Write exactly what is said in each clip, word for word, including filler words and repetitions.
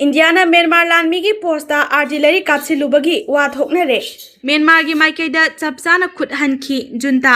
ꯏꯟꯗꯤꯌꯥꯅ Myanmar ꯂꯥꯟꯃꯤꯒꯤ post ꯑꯥꯔꯇꯤꯂꯔꯤ ꯀꯥꯞꯁꯤꯜꯂꯨꯕꯒꯤ ꯋꯥ ꯊꯣꯛꯅꯔꯦ꯫ ꯃ꯭ꯌꯥꯟꯃꯥꯔꯒꯤ ꯃꯥꯏꯀꯩꯗ ꯆꯞ ꯆꯥꯅ ꯈꯨꯠ ꯍꯟꯈꯤ꯫ ꯖꯨꯟꯇꯥ,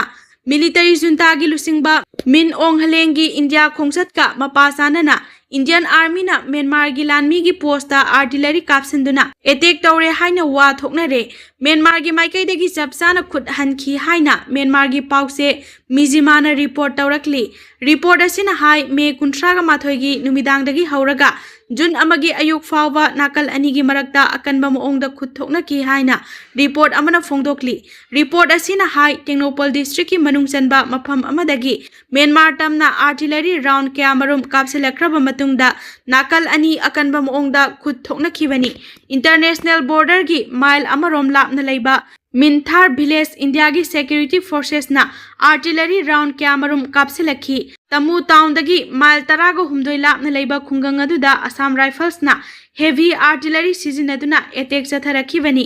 ꯃꯤꯂꯤꯇꯔꯤ ꯖꯨꯟꯇꯥꯒꯤ ꯂꯨꯆꯤꯡꯕ ꯃꯤꯟ ꯑꯣꯡ ꯍꯂꯦꯡꯒꯤ ꯏꯟꯗꯤꯌꯥ ꯈꯣꯡꯆꯠꯀ ꯃꯄꯥ ꯆꯥꯅꯅ ꯏꯟꯗꯤꯌꯟ ꯑꯥꯔꯃꯤꯅ ꯃ꯭ꯌꯥꯟꯃꯥꯔꯒꯤ ꯂꯥꯟꯃꯤꯒꯤ ꯄꯣꯁꯇ ꯑꯥꯔꯇꯤꯂꯔꯤ ꯀꯥꯞꯁꯤꯟꯗꯨꯅ ꯑꯦꯇꯦꯛ ꯇꯧꯔꯦ ꯍꯥꯏꯅ ꯋꯥ ꯊꯣꯛꯅꯔꯦ꯫ ꯃ꯭ꯌꯥꯟꯃꯥꯔꯒꯤ ꯃꯥꯏꯀꯩꯗꯒꯤ ꯆꯞ ꯆꯥꯅ ꯈꯨꯠ ꯍꯟꯈꯤ ꯍꯥꯏꯅ ꯃ꯭ꯌꯥꯟꯃꯥꯔꯒꯤ ꯄꯥꯎꯆꯦ ꯃꯤꯖꯤꯃꯥꯅ ꯔꯤꯄꯣꯔꯠ ꯇꯧꯔꯛꯂꯤ꯫ ꯔꯤꯄꯣꯔꯠ ꯑꯁꯤꯅ ꯍꯥꯏ, ꯃꯦ ꯀꯨꯟꯊ꯭ꯔꯥꯒ ꯃꯥꯊꯣꯏꯒꯤ ꯅꯨꯃꯤꯗꯥꯡꯗꯒꯤ ꯍꯧꯔꯒ ꯖꯨꯟ ꯑꯃꯒꯤ ꯑꯌꯨꯛ ꯐꯥꯎꯕ ꯅꯥꯀꯜ ꯑꯅꯤꯒꯤ ꯃꯔꯛꯇ ꯑꯀꯟꯕ ꯃꯑꯣꯡꯗ ꯈꯨꯠ ꯊꯣꯛꯅꯈꯤ ꯍꯥꯏꯅ ꯔꯤꯄꯣꯔꯠ ꯑꯃꯅ ꯐꯣꯡꯗꯣꯛꯂꯤ꯫ ꯔꯤꯄꯣꯔꯠ ꯑꯁꯤꯅ ꯍꯥꯏ, ꯇꯦꯡꯅꯧꯄꯜ ꯗꯤꯁꯇ꯭ꯔꯤꯛꯀꯤ ꯃꯅꯨꯡ ꯆꯟꯕ ꯃꯐꯝ ꯑꯃꯗꯒꯤ ꯃ꯭ꯌꯥꯟꯃꯥꯔ ꯇꯝꯅ ꯑꯥꯔꯇꯤꯂꯔꯤ ꯔꯥꯎꯟ ꯀꯌꯥꯃꯔꯨꯝ ꯀꯥꯞꯁꯤꯜꯂꯛꯈ꯭ꯔꯕ ꯃꯇꯨꯡꯗ ꯅꯥꯀꯜ ꯑꯅꯤ ꯑꯀꯟꯕ ꯃꯑꯣꯡꯗ ꯈꯨꯠ ꯊꯣꯛꯅꯈꯤꯕꯅꯤ꯫ ꯏꯟꯇꯔꯅꯦꯁꯅꯦꯜ ꯕꯣꯔꯗꯔꯒꯤ ꯃꯥꯏꯜ ꯑꯃꯔꯣꯝ ꯂꯥꯞꯅ ꯂꯩꯕ ꯃꯤꯟꯊꯥꯔ ꯚꯤꯂꯦꯖ ꯏꯟꯗꯤꯌꯥꯒꯤ ꯁꯦꯀ꯭ꯌꯨꯔꯤꯇꯤ ꯐꯣꯔꯁꯦꯁꯅ ꯑꯥꯔꯇꯤꯂꯔꯤ ꯔꯥꯎꯟ ꯀꯌꯥꯃꯔꯨꯝ ꯀꯥꯞꯁꯤꯜꯂꯛꯈꯤ꯫ ꯇꯃꯨ ꯇꯥꯎꯟꯗꯒꯤ ꯃꯥꯏꯜ ꯇꯔꯥꯒ ꯍꯨꯝꯗꯣꯏ ꯂꯥꯞꯅ ꯂꯩꯕ ꯈꯨꯡꯒꯪ ꯑꯗꯨꯗ ꯑꯁꯥꯝ ꯔꯥꯏꯐꯜꯁꯅ ꯍꯦꯚꯤ ꯑꯥꯔꯇꯤꯂꯔꯤ ꯁꯤꯖꯤꯟꯅꯗꯨꯅ ꯑꯦꯇꯦꯛ ꯆꯠꯊꯔꯛꯈꯤꯕꯅꯤ꯫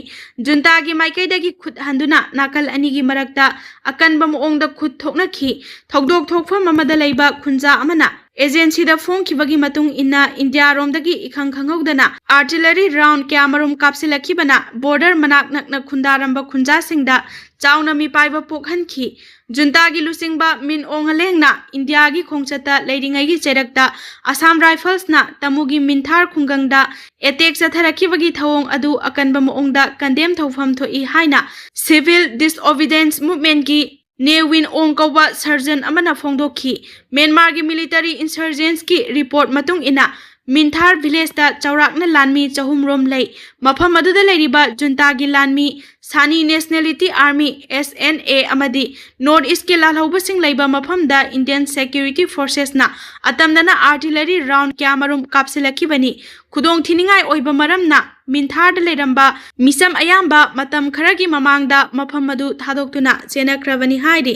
ꯖꯨꯟꯇꯥꯒꯤ ꯃꯥꯏꯀꯩꯗꯒꯤ ꯈꯨꯠ ꯍꯟꯗꯨꯅ ꯅꯥꯀꯜ ꯑꯅꯤꯒꯤ ꯃꯔꯛꯇ ꯑꯀꯟꯕ ꯃꯑꯣꯡꯗ ꯈꯨꯠ ꯊꯣꯛꯅꯈꯤ꯫ ꯊꯧꯗꯣꯛ ꯊꯣꯛꯐꯝ ꯑꯃꯗ ꯂꯩꯕ ꯈꯨꯟꯖꯥ ꯑꯃꯅ ꯑꯦꯖꯦꯟꯁꯤꯗ ꯐꯣꯡꯈꯤꯕꯒꯤ ꯃꯇꯨꯡ ꯏꯟꯅ, ꯏꯟꯗꯤꯌꯥꯔꯣꯝꯗꯒꯤ ꯏꯈꯪ ꯈꯪꯍꯧꯗꯅ ꯑꯥꯔꯇꯤꯂꯔꯤ ꯔꯥꯎꯟ ꯀꯌꯥꯃꯔꯨꯝ ꯀꯥꯞꯁꯤꯜꯂꯛꯈꯤꯕꯅ ꯕꯣꯔꯗꯔ ꯃꯅꯥꯛ ꯅꯛꯅ ꯈꯨꯟꯗꯥꯔꯝꯕ ꯈꯨꯟꯖꯥꯁꯤꯡꯗ ꯆꯥꯎꯅ ꯃꯤꯄꯥꯏꯕ ꯄꯣꯛꯍꯟꯈꯤ꯫ ꯖꯨꯟꯇꯥꯒꯤ ꯂꯨꯆꯤꯡꯕ ꯃꯤꯟ ꯑꯣꯡ ꯍꯂꯦꯡꯅ ꯏꯟꯗꯤꯌꯥꯒꯤ ꯈꯣꯡꯆꯠꯇ ꯂꯩꯔꯤꯉꯩꯒꯤ ꯆꯩꯔꯛꯇ ꯑꯁꯥꯝ ꯔꯥꯏꯐꯜꯁꯅ ꯇꯃꯨꯒꯤ ꯃꯤꯟꯊꯥꯔ ꯈꯨꯡꯒꯪꯗ ꯑꯦꯇꯦꯛ ꯆꯠꯊꯔꯛꯈꯤꯕꯒꯤ ꯊꯧꯑꯣꯡ ꯑꯗꯨ ꯑꯀꯟꯕ ꯃꯑꯣꯡꯗ ꯀꯟꯗꯦꯝ ꯇꯧꯐꯝ ꯊꯣꯛꯏ ꯍꯥꯏꯅ ꯁꯤꯚꯤꯜ ꯗꯤꯁꯑꯣꯕꯤꯗꯦꯟꯁ ꯃꯨꯚꯃꯦꯟꯠꯀꯤ ꯅꯦ ꯋꯤꯟ ꯑꯣꯡ ꯀꯧꯕ ꯁꯔꯖꯟ ꯑꯃꯅ ꯐꯣꯡꯗꯣꯛꯈꯤ꯫ ꯃ꯭ꯌꯥꯟꯃꯥꯔꯒꯤ ꯃꯤꯂꯤꯇꯔꯤ ꯏꯟꯁꯔꯖꯦꯟꯁꯀꯤ ꯔꯤꯄꯣꯔꯠ ꯃꯇꯨꯡ ꯏꯟꯅ, ꯃꯤꯟꯊꯥꯔ ꯚꯤꯂꯦꯖꯇ ꯆꯥꯎꯔꯥꯛꯅ ꯂꯥꯟꯃꯤ ꯆꯍꯨꯝ ꯔꯣꯝ ꯂꯩ꯫ ꯃꯐꯝ ꯑꯗꯨꯗ ꯂꯩꯔꯤꯕ ꯖꯨꯟꯇꯥꯒꯤ ꯂꯥꯟꯃꯤ ꯁꯥꯅꯤ ꯅꯦꯁꯅꯦꯂꯤꯇꯤ ꯑꯥꯔꯃꯤ, ꯑꯦꯁ ꯑꯦꯟ ꯑꯦ, ꯑꯃꯗꯤ ꯅꯣꯔꯠ ꯏꯁ꯭ꯠꯀꯤ ꯂꯥꯜꯍꯧꯕꯁꯤꯡ ꯂꯩꯕ ꯃꯐꯝꯗ ꯏꯟꯗꯤꯌꯟ ꯁꯦꯀ꯭ꯌꯨꯔꯤꯇꯤ ꯐꯣꯔꯁꯦꯁꯅ ꯑꯇꯝꯅꯅ ꯑꯥꯔꯇꯤꯂꯔꯤ ꯔꯥꯎꯟ ꯀꯌꯥꯃꯔꯨꯝ ꯀꯥꯞꯁꯤꯜꯂꯛꯈꯤꯕꯅꯤ꯫ ꯈꯨꯗꯣꯡ ꯊꯤꯅꯤꯡꯉꯥꯏ ꯑꯣꯏꯕ ꯃꯔꯝꯅ ꯃꯤꯟꯊꯥꯔꯗ ꯂꯩꯔꯝꯕ ꯃꯤꯆꯝ ꯑꯌꯥꯝꯕ ꯃꯇꯝ ꯈꯔꯒꯤ ꯃꯃꯥꯡꯗ ꯃꯐꯝ ꯑꯗꯨ ꯊꯥꯗꯣꯛꯇꯨꯅ ꯆꯦꯟꯅꯈ꯭ꯔꯕꯅꯤ ꯍꯥꯏꯔꯤ꯫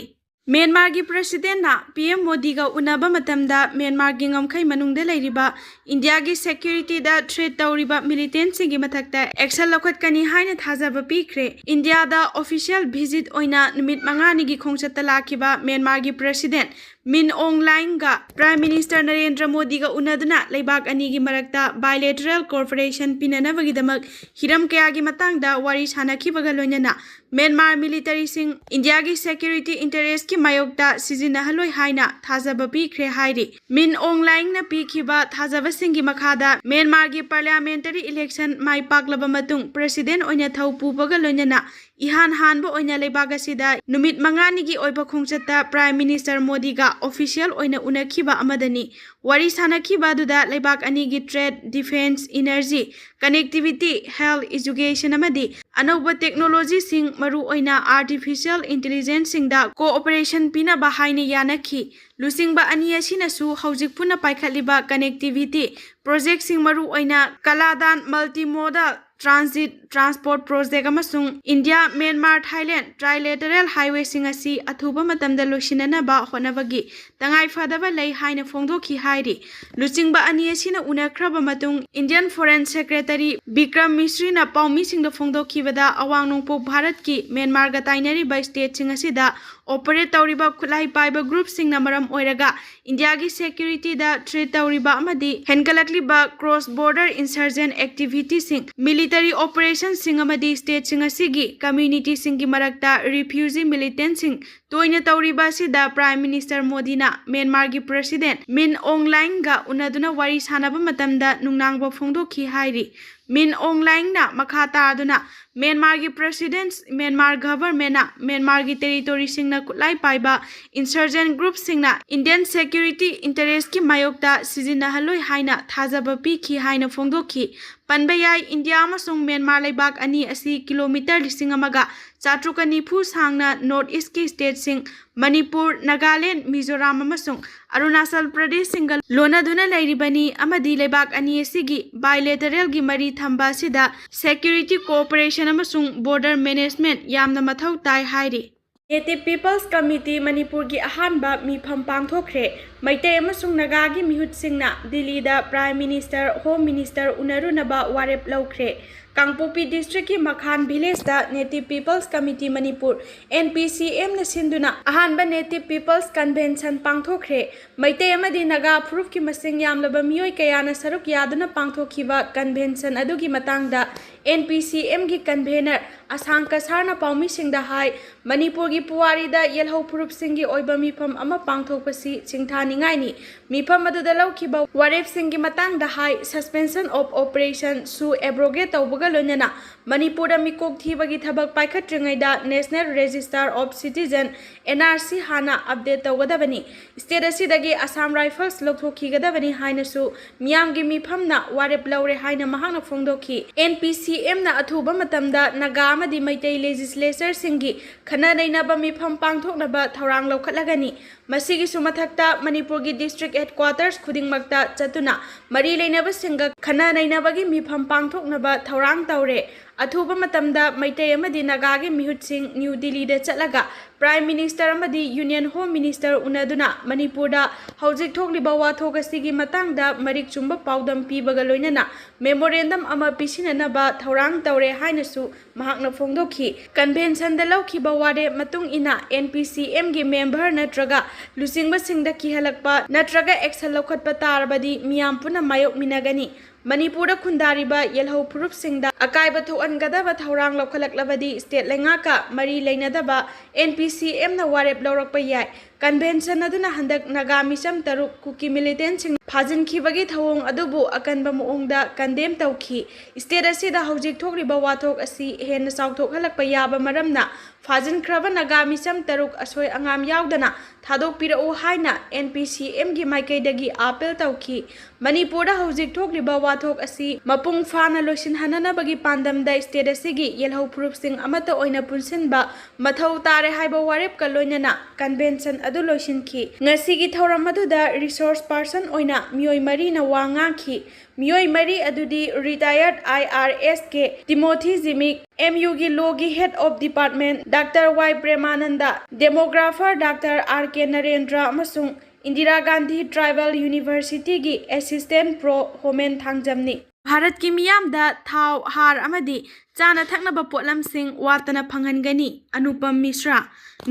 ꯃ꯭ꯌꯥꯟꯃꯥꯔꯒꯤ ꯄ꯭ꯔꯦꯁꯤꯗꯦꯟꯠꯅ ꯄꯤ ꯑꯦꯝ ꯃꯣꯗꯤꯒ ꯎꯅꯕ ꯃꯇꯝꯗ ꯃ꯭ꯌꯥꯟꯃꯥꯔꯒꯤ ꯉꯝꯈꯩ ꯃꯅꯨꯡꯗ ꯂꯩꯔꯤꯕ ꯏꯟꯗꯤꯌꯥꯒꯤ ꯁꯦꯀ꯭ꯌꯨꯔꯤꯇꯤꯗ ꯊ꯭ꯔꯦꯠ ꯇꯧꯔꯤꯕ ꯃꯤꯂꯤꯇꯦꯟꯠꯁꯤꯡꯒꯤ ꯃꯊꯛꯇ ꯑꯦꯛꯁꯟ ꯂꯧꯈꯠꯀꯅꯤ ꯍꯥꯏꯅ ꯊꯥꯖꯕ ꯄꯤꯈ꯭ꯔꯦ꯫ ꯏꯟꯗꯤꯌꯥꯗ ꯑꯣꯐꯤꯁꯤꯌꯦꯜ ꯚꯤꯖꯤꯠ ꯑꯣꯏꯅ ꯅꯨꯃꯤꯠ ꯃꯉꯥꯅꯤꯒꯤ ꯈꯣꯡꯆꯠꯇ ꯂꯥꯛꯈꯤꯕ ꯃ꯭ꯌꯥꯟꯃꯥꯔꯒꯤ ꯄ꯭ꯔꯦꯁꯤꯗꯦꯟꯠ ꯃꯤꯟ ꯑꯣꯡ ꯂꯥꯏꯡꯒ Prime Minister ꯅꯔꯦꯟꯗ꯭ꯔ ꯃꯣꯗꯤꯒ ꯎꯅꯗꯨꯅ ꯂꯩꯕꯥꯛ ꯑꯅꯤꯒꯤ ꯃꯔꯛꯇ bilateral cooperation ꯄꯤꯅꯅꯕꯒꯤꯗꯃꯛ ꯍꯤꯔꯝ ꯀꯌꯥꯒꯤ ꯃꯇꯥꯡꯗ ꯋꯥꯔꯤ ꯁꯥꯅꯈꯤꯕꯒ ꯂꯣꯏꯅꯅ ꯃ꯭ꯌꯥꯟꯃꯥꯔ ꯃꯤꯂꯤꯇꯔꯤꯁꯤꯡ ꯏꯟꯗꯤꯌꯥꯒꯤ security interestꯀꯤ ꯃꯥꯌꯣꯛꯇ ꯁꯤꯖꯤꯟꯅꯍꯜꯂꯣꯏ ꯍꯥꯏꯅ ꯊꯥꯖꯕ ꯄꯤꯈ꯭ꯔꯦ ꯍꯥꯏꯔꯤ꯫ ꯃꯤꯟ ꯑꯣꯡ ꯂꯥꯏꯡꯅ ꯄꯤꯈꯤꯕ ꯊꯥꯖꯕꯁꯤꯡꯒꯤ ꯃꯈꯥꯗ ꯃ꯭ꯌꯥꯟꯃꯥꯔꯒꯤ parliamentary election ꯃꯥꯏ ꯄꯥꯛꯂꯕ ꯃꯇꯨꯡ President ꯑꯣꯏꯅ ꯊꯧ ꯄꯨꯕꯒ ꯂꯣꯏꯅꯅ ꯏꯍꯥꯟ ꯍꯥꯟꯕ ꯑꯣꯏꯅ ꯂꯩꯕꯥꯛ ꯑꯁꯤꯗ ꯅꯨꯃꯤꯠ ꯃꯉꯥꯅꯤꯒꯤ ꯑꯣꯏꯕ ꯈꯣꯡꯆꯠꯇ Prime Minister ꯃꯣꯗꯤꯒ official ꯑꯣꯏꯅ ꯎꯅꯈꯤꯕ ꯑꯃꯗꯅꯤ꯫ ꯋꯥꯔꯤ ꯁꯥꯅꯈꯤꯕ ꯑꯗꯨꯗ ꯂꯩꯕꯥꯛ ꯑꯅꯤꯒꯤ trade, defence, energy, connectivity, health, education ꯑꯃꯗꯤ ꯑꯅꯧꯕ technologyꯁꯤꯡ, ꯃꯔꯨꯑꯣꯏꯅ artificial intelligenceꯁꯤꯡꯗ cooperation ꯄꯤꯅꯕ ꯍꯥꯏꯅ ꯌꯥꯅꯈꯤ꯫ ꯂꯨꯆꯤꯡꯕ ꯑꯅꯤ ꯑꯁꯤꯅꯁꯨ ꯍꯧꯖꯤꯛ ꯄꯨꯟꯅ ꯄꯥꯏꯈꯠꯂꯤꯕ connectivity projectꯁꯤꯡ, ꯃꯔꯨꯑꯣꯏꯅ ꯀꯂꯥꯗꯥꯟ multimodal transit transport project ꯑꯃꯁꯨꯡ ꯏꯟꯗꯤꯌꯥ, ꯃ꯭ꯌꯥꯟꯃꯥꯔ, ꯊꯥꯏꯂꯦꯟ trilateral highwayꯁꯤꯡ ꯑꯁꯤ ꯑꯊꯨꯕ ꯃꯇꯝꯗ ꯂꯣꯏꯁꯤꯟꯅꯅꯕ ꯍꯣꯠꯅꯕꯒꯤ ꯇꯉꯥꯏ ꯐꯗꯕ ꯂꯩ ꯍꯥꯏꯅ ꯐꯣꯡꯗꯣꯛꯈꯤ ꯍꯥꯏꯔꯤ꯫ ꯂꯨꯆꯤꯡꯕ ꯑꯅꯤ ꯑꯁꯤꯅ ꯎꯅꯈ꯭ꯔꯕ ꯃꯇꯨꯡ Indian Foreign Secretary ꯕꯤꯀ꯭ꯔꯝ ꯃꯤꯁ꯭ꯔꯤꯅ ꯄꯥꯎꯃꯤꯁꯤꯡꯗ ꯐꯣꯡꯗꯣꯛꯈꯤꯕꯗ, ꯑꯋꯥꯡ ꯅꯣꯡꯄꯣꯛ ꯚꯥꯔꯠꯀꯤ ꯃ꯭ꯌꯥꯟꯃꯥꯔꯒ ꯇꯥꯏꯅꯔꯤꯕ stateꯁꯤꯡ ꯑꯁꯤꯗ operate ꯇꯧꯔꯤꯕ ꯈꯨꯠꯂꯥꯏ ꯄꯥꯏꯕ groupꯁꯤꯡꯅ ꯃꯔꯝ ꯑꯣꯏꯔꯒ ꯏꯟꯗꯤꯌꯥꯒꯤ securityꯗ threat ꯇꯧꯔꯤꯕ ꯑꯃꯗꯤ ꯍꯦꯟꯒꯠꯂꯛꯂꯤꯕ cross border insurgent activityꯁꯤꯡ, military operationꯁꯤꯡ ꯑꯃꯗꯤ stateꯁꯤꯡ ꯑꯁꯤꯒꯤ communityꯁꯤꯡꯒꯤ ꯃꯔꯛꯇ refugee militantꯁꯤꯡ ꯇꯣꯏꯅ ꯇꯧꯔꯤꯕ ꯑꯁꯤꯗ Prime Minister ꯃꯣꯗꯤꯅ ꯃ꯭ꯌꯥꯟꯃꯥꯔꯒꯤ President ꯃꯤꯟ ꯑꯣꯡ ꯂꯥꯏꯡꯒ ꯎꯅꯗꯨꯅ ꯋꯥꯔꯤ ꯁꯥꯅꯕ ꯃꯇꯝꯗ ꯅꯨꯡꯅꯥꯡꯕ ꯐꯣꯡꯗꯣꯛꯈꯤ ꯍꯥꯏꯔꯤ꯫ ꯃꯤꯟ ꯑꯣꯡ ꯂꯥꯏꯡꯅ ꯃꯈꯥ ꯇꯥꯗꯨꯅ ꯃ꯭ꯌꯥꯟꯃꯥꯔꯒꯤ President, ꯃ꯭ꯌꯥꯟꯃꯥꯔ governmentꯅ ꯃ꯭ꯌꯥꯟꯃꯥꯔꯒꯤ territoryꯁꯤꯡꯅ ꯈꯨꯠꯂꯥꯏ ꯄꯥꯏꯕ insurgent groupꯁꯤꯡꯅ Indian security interestꯀꯤ ꯃꯥꯌꯣꯛꯇ ꯁꯤꯖꯤꯟꯅꯍꯜꯂꯣꯏ ꯍꯥꯏꯅ ꯊꯥꯖꯕ ꯄꯤꯈꯤ ꯍꯥꯏꯅ ꯐꯣꯡꯗꯣꯛꯈꯤ꯫ ꯄꯟꯕ ꯌꯥꯏ, ꯏꯟꯗꯤꯌꯥ ꯑꯃꯁꯨꯡ ꯃ꯭ꯌꯥꯟꯃꯥꯔ ꯂꯩꯕꯥꯛ ꯑꯅꯤ ꯑꯁꯤ kilometre ꯂꯤꯁꯤꯡ ꯑꯃꯒ ꯆꯥꯇ꯭ꯔꯨꯛꯀ ꯅꯤꯐꯨ ꯁꯥꯡꯅ North Eastꯀꯤ stateꯁꯤꯡ ꯃꯅꯤꯄꯨꯔ, ꯅꯥꯒꯥꯂꯦꯟ, ꯃꯤꯖꯣꯔꯥꯝ ꯑꯃꯁꯨꯡ ꯑꯔꯨꯅꯥꯆꯜ ꯄ꯭ꯔꯗꯦꯁꯁꯤꯡꯒ ꯂꯣꯟꯅꯗꯨꯅ ꯂꯩꯔꯤꯕꯅꯤ ꯑꯃꯗꯤ ꯂꯩꯕꯥꯛ ꯑꯅꯤ ꯑꯁꯤꯒꯤ bilateralꯒꯤ ꯃꯔꯤ ꯊꯝꯕ ꯑꯁꯤꯗ security cooperation ꯑꯃꯁꯨꯡ border management ꯌꯥꯝꯅ ꯃꯊꯧ ꯇꯥꯏ ꯍꯥꯏꯔꯤ꯫ Native People's Committee ꯃꯅꯤꯄꯨꯔꯒꯤ ꯑꯍꯥꯟꯕ ꯃꯤꯐꯝ ꯄꯥꯡꯊꯣꯛꯈ꯭ꯔꯦ꯫ ꯃꯩꯇꯩ ꯑꯃꯁꯨꯡ ꯅꯥꯒꯥꯒꯤ ꯃꯤꯍꯨꯠꯁꯤꯡꯅ ꯗꯤꯜꯂꯤꯗ Prime Minister, Home Minister ꯎꯅꯔꯨꯅꯕ ꯋꯥꯔꯦꯞ ꯂꯧꯈ꯭ꯔꯦ꯫ ꯀꯥꯡꯄꯣꯛꯄꯤ district ꯀꯤ ꯃꯈꯥꯟ village ꯇ Native People's Committee Manipur, N P C M ꯅ ꯁꯤꯟꯗꯨꯅ ꯑꯍꯥꯟꯕ Native People's Convention ꯄꯥꯡꯊꯣꯛꯈ꯭ꯔꯦ꯫ ꯃꯩꯇꯩ ꯑꯃꯗꯤ ꯅꯥꯒꯥ ꯐꯨꯔꯨꯞꯀꯤ ꯃꯁꯤꯡ ꯌꯥꯝꯂꯕ ꯃꯤꯑꯣꯏ ꯀꯌꯥꯅ ꯁꯔꯨꯛ ꯌꯥꯗꯨꯅ ꯄꯥꯡꯊꯣꯛꯈꯤꯕ convention ꯑꯗꯨꯒꯤ ꯃꯇꯥꯡꯗ N P C M ꯒꯤ convener ꯑꯁꯥꯡ ꯀꯁꯥꯔꯅ ꯄꯥꯎꯃꯤꯁꯤꯡꯗ ꯍꯥꯏ, ꯃꯅꯤꯄꯨꯔꯒꯤ ꯄꯨꯋꯥꯔꯤꯗ ꯌꯦꯜꯍꯧ ꯐꯨꯔꯨꯞꯁꯤꯡꯒꯤ ꯑꯣꯏꯕ ꯃꯤꯐꯝ ꯑꯃ ꯄꯥꯡꯊꯣꯛꯄꯁꯤ ꯁꯤꯡꯊꯥꯅꯤꯡꯉꯥꯏꯅꯤ꯫ ꯃꯤꯐꯝ ꯑꯗꯨꯗ ꯂꯧꯈꯤꯕ ꯋꯥꯔꯦꯞꯁꯤꯡꯒꯤ ꯃꯇꯥꯡꯗ ꯍꯥꯏ, Suspension of Operation ꯁꯨ abrogate ꯇꯧꯕꯒ ꯂꯣꯏꯅꯅ ꯃꯅꯤꯄꯨꯔꯗ ꯃꯤꯀꯣꯛ ꯊꯤꯕꯒꯤ ꯊꯕꯛ ꯄꯥꯏꯈꯠꯇ꯭ꯔꯤꯉꯩꯗ National Register of Citizen, N R C ꯍꯥꯟꯅ update ꯇꯧꯒꯗꯕꯅꯤ꯫ State ꯑꯁꯤꯗꯒꯤ Assam Rifles ꯂꯧꯊꯣꯛꯈꯤꯒꯗꯕꯅꯤ ꯍꯥꯏꯅꯁꯨ ꯃꯤꯌꯥꯝꯒꯤ ꯃꯤꯐꯝꯅ ꯋꯥꯔꯦꯞ ꯂꯧꯔꯦ ꯍꯥꯏꯅ ꯃꯍꯥꯛꯅ ꯐꯣꯡꯗꯣꯛꯈꯤ꯫ N P C M ꯅ ꯑꯊꯨꯕ ꯃꯇꯝꯗ ꯅꯥꯒꯥ ꯑꯃꯗꯤ ꯃꯩꯇꯩ legislature ꯁꯤꯡꯒꯤ ꯈꯟꯅ ꯅꯩꯅꯕ ꯃꯤꯐꯝ ꯄꯥꯡꯊꯣꯛꯅꯕ ꯊꯧꯔꯥꯡ ꯂꯧꯈꯠꯂꯒꯅꯤ꯫ ꯃꯁꯤꯒꯤꯁꯨ ꯃꯊꯛꯇ ꯃꯅꯤꯄꯨꯔꯒꯤ district headquarters ꯈꯨꯗꯤꯡꯃꯛꯇ ꯆꯠꯇꯨꯅ ꯃꯔꯤ ꯂꯩꯅꯕꯁꯤꯡꯒ ꯈꯟꯅ ꯅꯩꯅꯕꯒꯤ ꯃꯤꯐꯝ ꯄꯥꯡꯊꯣꯛꯅꯕ ꯊꯧꯔꯥꯡ ꯇꯧꯔꯦ꯫ ꯑꯊꯨꯕ ꯃꯇꯝꯗ ꯃꯩꯇꯩ ꯑꯃꯗꯤ ꯅꯥꯒꯥꯒꯤ ꯃꯤꯍꯨꯠꯁꯤꯡ ꯅ꯭ꯌꯨ ꯗꯤꯜꯂꯤꯗ ꯆꯠꯂꯒ Prime Minister ꯑꯃꯗꯤ Union Home Minister ꯎꯅꯗꯨꯅ ꯃꯅꯤꯄꯨꯔꯗ ꯍꯧꯖꯤꯛ ꯊꯣꯛꯂꯤꯕ ꯋꯥꯊꯣꯛ ꯑꯁꯤꯒꯤ ꯃꯇꯥꯡꯗ ꯃꯔꯤꯛ ꯆꯨꯝꯕ ꯄꯥꯎꯗꯝ ꯄꯤꯕꯒ ꯂꯣꯏꯅꯅ memorandum ꯑꯃ ꯄꯤꯁꯤꯟꯅꯅꯕ ꯊꯧꯔꯥꯡ ꯇꯧꯔꯦ ꯍꯥꯏꯅꯁꯨ ꯃꯍꯥꯛꯅ ꯐꯣꯡꯗꯣꯛꯈꯤ꯫ Convention ꯗ ꯂꯧꯈꯤꯕ ꯋꯥꯔꯦꯞ ꯃꯇꯨꯡ ꯏꯟꯅ N P C M ꯒꯤ member ꯅꯠꯇ꯭ꯔꯒ ꯂꯨꯆꯤꯡꯕꯁꯤꯡꯗ ꯀꯤꯍꯜꯂꯛꯄ ꯅꯠꯇ꯭ꯔꯒ action ꯂꯧꯈꯠꯄ ꯇꯥꯔꯕꯗꯤ ꯃꯤꯌꯥꯝ ꯄꯨꯟꯅ ꯃꯥꯌꯣꯛꯃꯤꯟꯅꯒꯅꯤ꯫ ꯃꯅꯤꯄꯨꯔꯗ ꯈꯨꯟꯗꯥꯔꯤꯕ ꯌꯦꯜꯍꯧ ꯐꯨꯔꯨꯞꯁꯤꯡꯗ ꯑꯀꯥꯏꯕ ꯊꯣꯛꯍꯟꯒꯗꯕ ꯊꯧꯔꯥꯡ ꯂꯧꯈꯠꯂꯛꯂꯕꯗꯤ state ꯂꯩꯉꯥꯛꯀ ꯃꯔꯤ ꯂꯩꯅꯗꯕ N P C M ꯅ ꯋꯥꯔꯦꯞ ꯂꯧꯔꯛꯄ ꯌꯥꯏ꯫ Convention ꯑꯗꯨꯅ ꯍꯟꯗꯛ ꯅꯥꯒꯥ ꯃꯤꯆꯝ ꯇꯔꯨꯛ ꯀꯨꯀꯤ militant ꯁꯤꯡ ꯐꯥꯖꯤꯟꯈꯤꯕꯒꯤ ꯊꯧꯑꯣꯡ ꯑꯗꯨꯕꯨ ꯑꯀꯟꯕ ꯃꯑꯣꯡꯗ condemn ꯇꯧꯈꯤ꯫ State ꯑꯁꯤꯗ ꯍꯧꯖꯤꯛ ꯊꯣꯛꯂꯤꯕ ꯋꯥꯊꯣꯛ ꯑꯁꯤ ꯍꯦꯟꯅ ꯆꯥꯎꯊꯣꯛꯍꯜꯂꯛꯄ ꯌꯥꯕ ꯃꯔꯝꯅ ꯐꯥꯖꯤꯟꯈ꯭ꯔꯕ ꯅꯥꯒꯥ ꯃꯤꯆꯝ ꯇꯔꯨꯛ ꯑꯁꯣꯏ ꯑꯉꯥꯝ ꯌꯥꯎꯗꯅ ꯊꯥꯗꯣꯛꯄꯤꯔꯛꯎ ꯍꯥꯏꯅ N P C M ꯒꯤ ꯃꯥꯏꯀꯩꯗꯒꯤ appeal ꯇꯧꯈꯤ꯫ ꯃꯅꯤꯄꯨꯔꯗ ꯍꯧꯖꯤꯛ ꯊꯣꯛꯂꯤꯕ ꯋꯥꯊꯣꯛ ꯑꯁꯤ ꯃꯄꯨꯡ ꯐꯥꯅ ꯂꯣꯏꯁꯤꯟꯍꯟꯅꯅꯕꯒꯤ ꯄꯥꯟꯗꯝꯗ state ꯑꯁꯤꯒꯤ ꯌꯦꯜꯍꯧ ꯐꯨꯔꯨꯞꯁꯤꯡ ꯑꯃꯠꯇ ꯑꯣꯏꯅ ꯄꯨꯟꯁꯤꯟꯕ ꯃꯊꯧ ꯇꯥꯔꯦ ꯍꯥꯏꯕ ꯋꯥꯔꯦꯞꯀ ꯂꯣꯏꯅꯅ convention ꯑꯗꯨ ꯂꯣꯏꯁꯤꯟꯈꯤ꯫ ꯉꯁꯤꯒꯤ ꯊꯧꯔꯝ ꯑꯗꯨꯗ resource person ꯑꯣꯏꯅ ꯃꯤꯑꯣꯏ ꯃꯔꯤꯅ ꯋꯥ ꯉꯥꯡꯈꯤ꯫ ꯃꯤꯑꯣꯏ ꯃꯔꯤ ꯑꯗꯨꯗꯤ retired I R S K Timothy Zimik, M U ꯒꯤ law ꯒꯤ head of department Doctor Y Premananda, demographer Doctor R K Narendra ꯑꯃꯁꯨꯡ ꯏꯟꯗꯤꯔꯥ ꯒꯥꯟꯙꯤ ꯇ꯭ꯔꯥꯏꯕꯦꯜ ꯌꯨꯅꯤꯚꯔꯁꯤꯇꯤꯒꯤ ꯑꯦꯁꯤꯁꯇꯦꯟ ꯄ꯭ꯔꯣ ꯍꯣꯃꯦꯟ ꯊꯥꯡꯖꯝꯅꯤ꯫ ꯚꯥꯔꯠꯀꯤ ꯃꯤꯌꯥꯝꯗ ꯊꯥꯎ, ꯍꯥꯔ ꯑꯃꯗꯤ ꯆꯥꯅ ꯊꯛꯅꯕ ꯄꯣꯠꯂꯝꯁꯤꯡ ꯋꯥꯠꯇꯅ ꯐꯪꯍꯟꯒꯅꯤ, ꯑꯅꯨꯄꯝ ꯃꯤꯁ꯭ꯔꯥ꯫